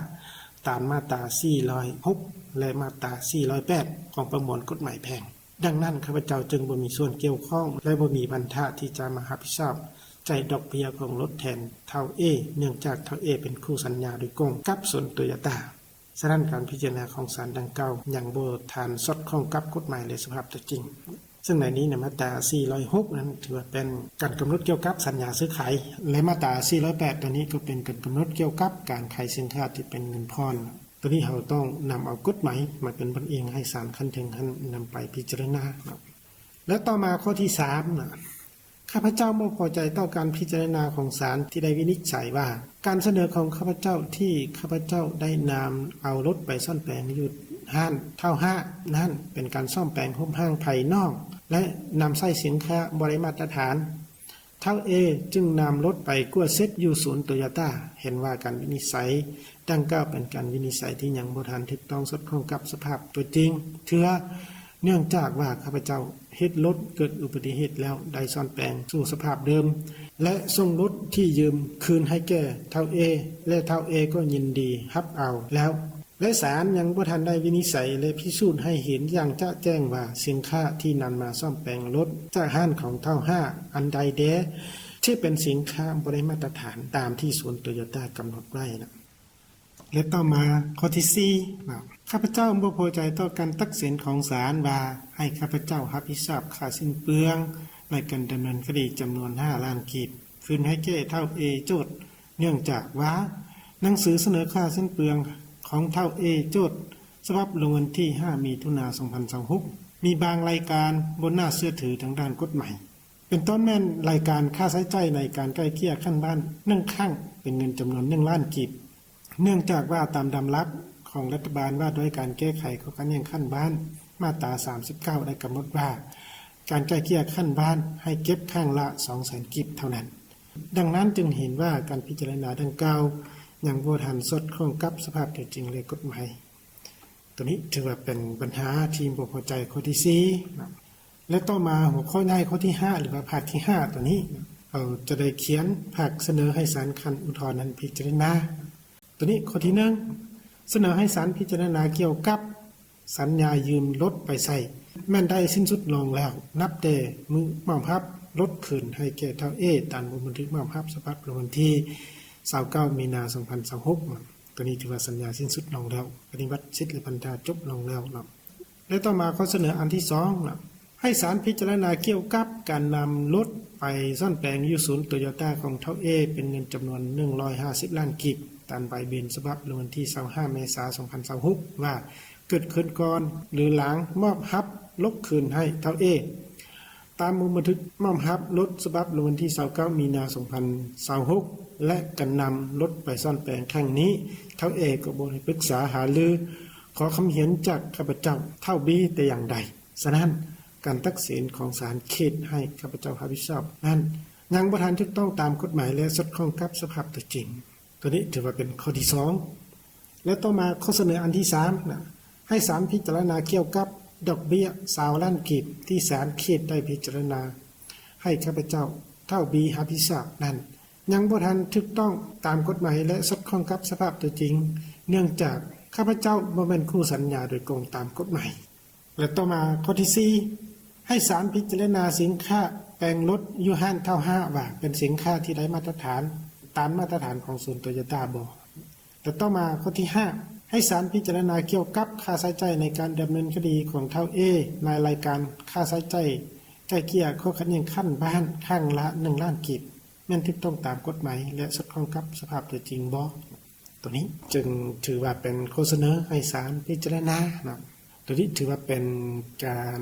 ຕາມມາດຕາສີ່ຮ້ອຍຫົກ ແລະ ມາດຕາສີ່ຮ້ອຍແປດ ຂອງປະມວນກົດໝາຍແພ່ງ. ດັ່ງນັ້ນ, ຂ້າພະເຈົ້າຈຶ່ງບໍ່ມີສ່ວນກ່ຽວຂ້ອງ ແລະ ບໍ່ມີພັນທະທີ່ຈະມາຮັບຜິດຊອບໃຊ້ດອກເບ້ຍຂອງລົດແທນທ້າວເອ, ເນື່ອງຈາກທ້າວເອເປັນຄູ່ສັນຍາໂດຍກົງກັບສູນໂຕໂຍຕ້າ. ສະນັ້ນ, ການພິຈາລະນາຂອງສານດັ່ງກ່າວຍັງບໍ່ທັນສອດຄ່ອງກັບກົດໝາຍ ແລະ ສະພາບຕົວຈິງ. ເຊິ່ງໃນນີ້ນະ ມາດຕາສີ່ຮ້ອຍຫົກນັ້ນ ຖືວ່າເປັນການກຳນົດກ່ຽວກັບສັນຍາຊື້ຂາຍ ແລະ ມາດຕາສີ່ຮ້ອຍແປດໂຕນີ້ກໍເປັນການກຳນົດກ່ຽວກັບການຂາຍສິນຄ້າທີ່ເປັນເງິນຜ່ອນ. ໂຕນີ້ເຮົາຕ້ອງນຳເອົາກົດໝາຍມາເປັນບ່ອນອີງໃຫ້ສານຂັ້ນເທິງຫັ້ນນຳໄປພິຈາລະນາເນາະ. ແລະ ຕໍ່ມາຂໍ້ທີສາມນະ, ຂ້າພະເຈົ້າບໍ່ພໍໃຈຕໍ່ການພິຈາລະນາຂອງສານທີ່ໄດ້ວິນິດໄສວ່າ ການສະເໜີຂອງຂ້າພະເຈົ້າທີ່ຂ້າພະເຈົ້າໄດ້ນຳເອົາລົດໄປສ້ອນແປງຢູ່ຮ້ານທ້າວຫ້ານັ້ນ ເປັນການສ້ອມແປງຮູບຮ່າງພາຍນອກ ແລະ ນຳໃຊ້ສິນຄ້າບໍ່ໄດ້ມາດຕະຖານ. ທ້າວເອຈຶ່ງນຳລົດໄປກວດເຊັກຢູ່ສູນໂຕໂຍຕ້າ. ເຫັນວ່າການວິນິດໄສດັ່ງກ່າວເປັນການວິນິດໄສທີ່ຍັງບໍ່ທັນຖືກຕ້ອງສອດຄ່ອງກັບສະພາບຕົວຈິງເທື່ອ, ເນື່ອງຈາກວ່າຂ້າພະເຈົ້າເຮັດລົດເກີດອຸບັດຕິເຫດແລ້ວໄດ້ສ້ອນແປງສູ່ສະພາບເດີມ ແລະ ສົ່ງລົດທີ່ຢືມຄືນໃຫ້ແກ່ທ້າວເອ ແລະ ທ້າວເອກໍຍິນດີຮັບເອົາແລ້ວ. ແລະ ສານຍັງບໍ່ທັນໄດ້ວິນິດໄສ ແລະ ພິສູດໃຫ້ເຫັນຢ່າງຈະແຈ້ງວ່າ ສິນຄ້າທີ່ນຳມາສ້ອມແປງລົດຈາກຮ້ານຂອງທ້າວຫ້າອັນໃດແດ່ ທີ່ເປັນສິນຄ້າບໍ່ໄດ້ມາດຕະຖານຕາມທີ່ສູນໂຕໂຍຕ້າກຳນົດໄວ້ນະ. ແລະ ຕໍ່ມາຂໍ້ທີສີ່ນະ, ຂ້າພະເຈົ້າບໍ່ພໍໃຈຕໍ່ການຕັດສິນຂອງສານວ່າ ໃຫ້ຂ້າພະເຈົ້າຮັບຜິດຊອບຄ່າສິ້ນເປືອງ ແລະ ການດຳເນີນຄະດີຈຳນວນຫ້າລ້ານກີບ ຄືນໃຫ້ແກ່ທ້າວເອໂຈດ ເນື່ອງຈາກວ່າ ໜັງສືສະເໜີຄ່າສິ້ນເປືອງຂອງທ້າວເອໂຈດ ສະບັບລົງວັນທີຫ້າ ມິຖຸນາ ສອງພັນຊາວຫົກ ມີບາງລາຍການບໍ່ໜ້າເຊື່ອຖືທາງດ້ານກົດໝາຍ ເປັນຕົ້ນແມ່ນລາຍການຄ່າໃຊ້ຈ່າຍໃນການໄກ່ເກ່ຍຂັ້ນບ້ານໜຶ່ງຄັ້ງ ເປັນເງິນຈຳນວນໜຶ່ງລ້ານກີບ ເນື່ອງຈາກວ່າຕາມດຳລັດຂອງລັດຖະບານວ່າດ້ວຍການແກ້ໄຂຂໍ້ຂັດແຍ່ງຂັ້ນບ້ານ ມາດຕາສາມສິບເກົ້າ ໄດ້ກຳນົດວ່າ ການໄກ່ເກ່ຍຂັ້ນບ້ານໃຫ້ເກັບຄັ້ງລະສອງແສນກີບເທົ່ານັ້ນ. ດັ່ງນັ້ນຈຶ່ງເຫັນວ່າການພິຈາລະນາດັ່ງກ່າວຍັງບໍ່ທັນສອດຄ່ອງກັບສະພາບຕົວຈິງ ແລະ ກົດໝາຍ. ໂຕນີ້ຖືວ່າເປັນບັນຫາທີ່ບໍ່ພໍໃຈຂໍ້ທີສີ່ເນາະ. ແລະ ຕໍ່ມາຫົວຂໍ້ໃຫຍ່ຂໍ້ທີຫ້າ ຫຼືວ່າພາກທີຫ້າໂຕນີ້ ເຮົາຈະໄດ້ຂຽນພາກສະເໜີໃຫ້ສານຂັ້ນອຸທອນນັ້ນພິຈາລະນາ. ໂຕນີ້ຂໍ້ທີໜຶ່ງ ສະເໜີໃຫ້ສານພິຈາລະນາກ່ຽວກັບສັນຍາຢືມລົດໄປໃຊ້ ແມ່ນໄດ້ສິ້ນສຸດລົງແລ້ວ ນັບແຕ່ມື້ມອບຮັບລົດຄືນໃຫ້ແກ່ທ້າວເອ ຕາມບົດບັນທຶກມອບຮັບສະບັບລົງວັນທີຊາວເກົ້າ ມີນາ ສອງພັນຊາວຫົກ. ໂຕນີ້ຖືວ່າສັນຍາສິ້ນສຸດລົງແລ້ວ ປະຕິບັດສິດ ແລະ ບັນດາຈົບລົງແລ້ວເນາະ. ແລະ ຕໍ່ມາຂໍ້ສະເໜີອັນທີສອງເນາະ ໃຫ້ສານພິຈາລະນາກ່ຽວກັບການນຳລົດໄປສ້ອນແປງຢູ່ສູນໂຕໂຍຕ້າຂອງທ້າວເອ ເປັນເງິນຈຳນວນໜຶ່ງຮ້ອຍຫ້າສິບລ້ານກີບ ຕາມໃບເບັນສະບັບລົງວັນທີຊາວຫ້າ ເມສາ ສອງພັນຊາວຫົກ ວ່າເກີດຂຶ້ນກ່ອນ ຫຼື ຫຼັງມອບຮັບລົດຄືນໃຫ້ທ້າວເອ ຕາມບົດບັນທຶກມອບຮັບລົດສະບັບລົງວັນທີຊາວເກົ້າ ມີນາ ສອງພັນຊາວຫົກ ແລະ ການນຳລົດໄປສ້ອນແປງຄັ້ງນີ້ ທ້າວເອກໍບໍ່ໄດ້ປຶກສາຫາລື ຂໍຄຳເຫັນຈາກຂ້າພະເຈົ້າທ້າວບີແຕ່ຢ່າງໃດ. ສະນັ້ນ, ການຕັດສິນຂອງສານເຂດໃຫ້ຂ້າພະເຈົ້າຮັບຜິດຊອບນັ້ນ ຍັງບໍ່ທັນຖືກຕ້ອງຕາມກົດໝາຍ ແລະ ສອດຄ່ອງກັບສະພາບຕົວຈິງ. ໂຕນີ້ຖືວ່າເປັນຂໍ້ທີສອງ ແລະ ຕໍ່ມາຂໍ້ສະເໜີອັນທີສາມນະ ໃຫ້ສານພິຈາລະນາກ່ຽວກັບດອກເບ້ຍຊາວລ້ານກີບ ທີ່ສານເຂດໄດ້ພິຈາລະນາໃຫ້ຂ້າພະເຈົ້າທ້າວບີຮັບຜິດຊອບນັ້ນ ຍັງບໍ່ທັນຖືກຕ້ອງຕາມກົດໝາຍ ແລະ ສອດຄ່ອງກັບສະພາບຕົວຈິງ ເນື່ອງຈາກ ຂ້າພະເຈົ້າບໍ່ແມ່ນຄູ່ສັນຍາໂດຍກົງຕາມກົດໝາຍ. ແລະ ຕໍ່ມາຂໍ້ທີສີ່ ໃຫ້ສານພິຈາລະນາສິນຄ້າແປງລົດຢູ່ຮ້ານທ້າວຫ້າວ່າເປັນສິນຄ້າທີ່ໄດ້ມາດຕະຖານ ຕາມມາດຕະຖານຂອງສູນໂຕໂຍຕ້າບໍ່. ແລະ ຕໍ່ມາຂໍ້ທີຫ້າ ໃຫ້ສານພິຈາລະນາກ່ຽວກັບຄ່າໃຊ້ຈ່າຍໃນການດຳເນີນຄະດີຂອງທ້າວເອ ໃນລາຍການຄ່າໃຊ້ຈ່າຍໄກ່ເກ່ຍຂໍ້ຂັດແຍ່ງຂັ້ນບ້ານຄັ້ງລະໜຶ່ງລ້ານກີບ ແມ່ນຖືກຕ້ອງຕາມກົດໝາຍ ແລະ ສອດຄ່ອງກັບສະພາບຕົວຈິງບໍ່. ໂຕນີ້ຈຶ່ງຖືວ່າເປັນຂໍ້ສະເໜີໃຫ້ສານພິຈາລະນາເນາະ. ໂຕນີ້ຖືວ່າເປັນການ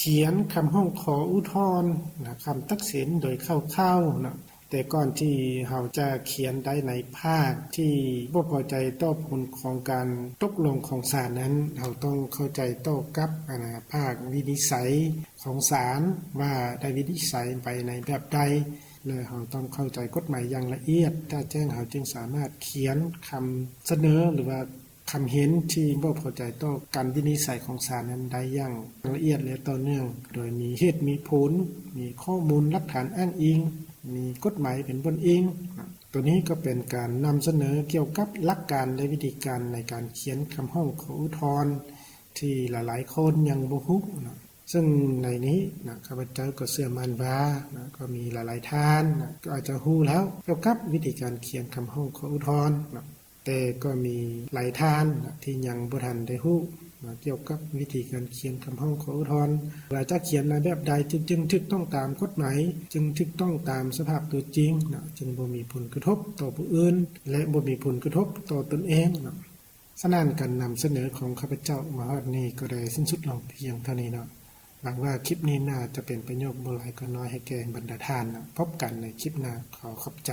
ຂຽນຄຳຮ້ອງຂໍອຸທອນນະ ຄຳຕັດສິນໂດຍຄ່າວໆເນາະ. ແຕ່ກ່ອນທີ່ເຮົາຈະຂຽນໄດ້ໃນພາກທີ່ບໍ່ພໍໃຈຕໍ່ຜົນຂອງການຕົກລົງຂອງສານນັ້ນ, ເຮົາຕ້ອງເຂົ້າໃຈຕໍ່ກັບ ອັນນະ ພາກວິນິດໄສຂອງສານວ່າໄດ້ວິນິດໄສໄປໃນແບບໃດ ແລະ ເຮົາຕ້ອງເຂົ້າໃຈກົດໝາຍຢ່າງລະອຽດ ຖ້າແຈ້ງເຮົາຈຶ່ງສາມາດຂຽນຄຳສະເໜີ ຫຼືວ່າຄຳເຫັນທີ່ບໍ່ພໍໃຈຕໍ່ການວິນິດໄສຂອງສານນັ້ນໄດ້ຢ່າງລະອຽດ ແລະ ຕໍ່ເນື່ອງ ໂດຍມີເຫດມີຜົນ, ມີຂໍ້ມູນຫຼັກຖານອ້າງອີງ, ມີກົດໝາຍເປັນບ່ອນອີງ. ໂຕນີ້ກໍເປັນການນຳສະເໜີກ່ຽວກັບຫຼັກການ ແລະ ວິທີການໃນການຂຽນຄຳຮ້ອງຂໍອຸທອນ ທີ່ຫຼາຍໆຄົນຍັງບໍ່ຮູ້ເນາະ. ເຊິ່ງໃນນີ້ນະ ຂ້າພະເຈົ້າກໍເຊື່ອໝັ້ນວ່ານະ ກໍມີຫຼາຍໆທ່ານນະ ກໍອາດຈະຮູ້ແລ້ວກ່ຽວກັບວິທີການຂຽນຄຳຮ້ອງຂໍອຸທອນນະ. ແຕ່ກໍມີຫຼາຍທ່ານນະ ທີ່ຍັງບໍ່ທັນໄດ້ຮູ້ນະ ກ່ຽວກັບວິທີການຂຽນຄຳຮ້ອງຂໍອຸທອນ ວ່າຈະຂຽນໃນແບບໃດ ຈຶ່ງ ຈຶ່ງຖືກຕ້ອງຕາມກົດໝາຍ, ຈຶ່ງຖືກຕ້ອງຕາມສະພາບຕົວຈິງນະ, ຈຶ່ງບໍ່ມີຜົນກະທົບຕໍ່ຜູ້ອື່ນ ແລະ ບໍ່ມີຜົນກະທົບຕໍ່ຕົນເອງນະ. ສະນັ້ນ ການນຳສະເໜີຂອງຂ້າພະເຈົ້າມາຮອດນີ້ກໍໄດ້ສິ້ນສຸດລົງພຽງເທົ່ານີ້ເນາະ. ຫວັງວ່າຄລິບນີ້ໜ້າຈະເປັນປະໂຫຍດບໍ່ຫຼາຍກໍໜ້ອຍໃຫ້ແກ່ບັນດາທ່ານເນາະ. ພົບກັນໃນຄລິບໜ້າ. ຂໍຂອບໃຈ.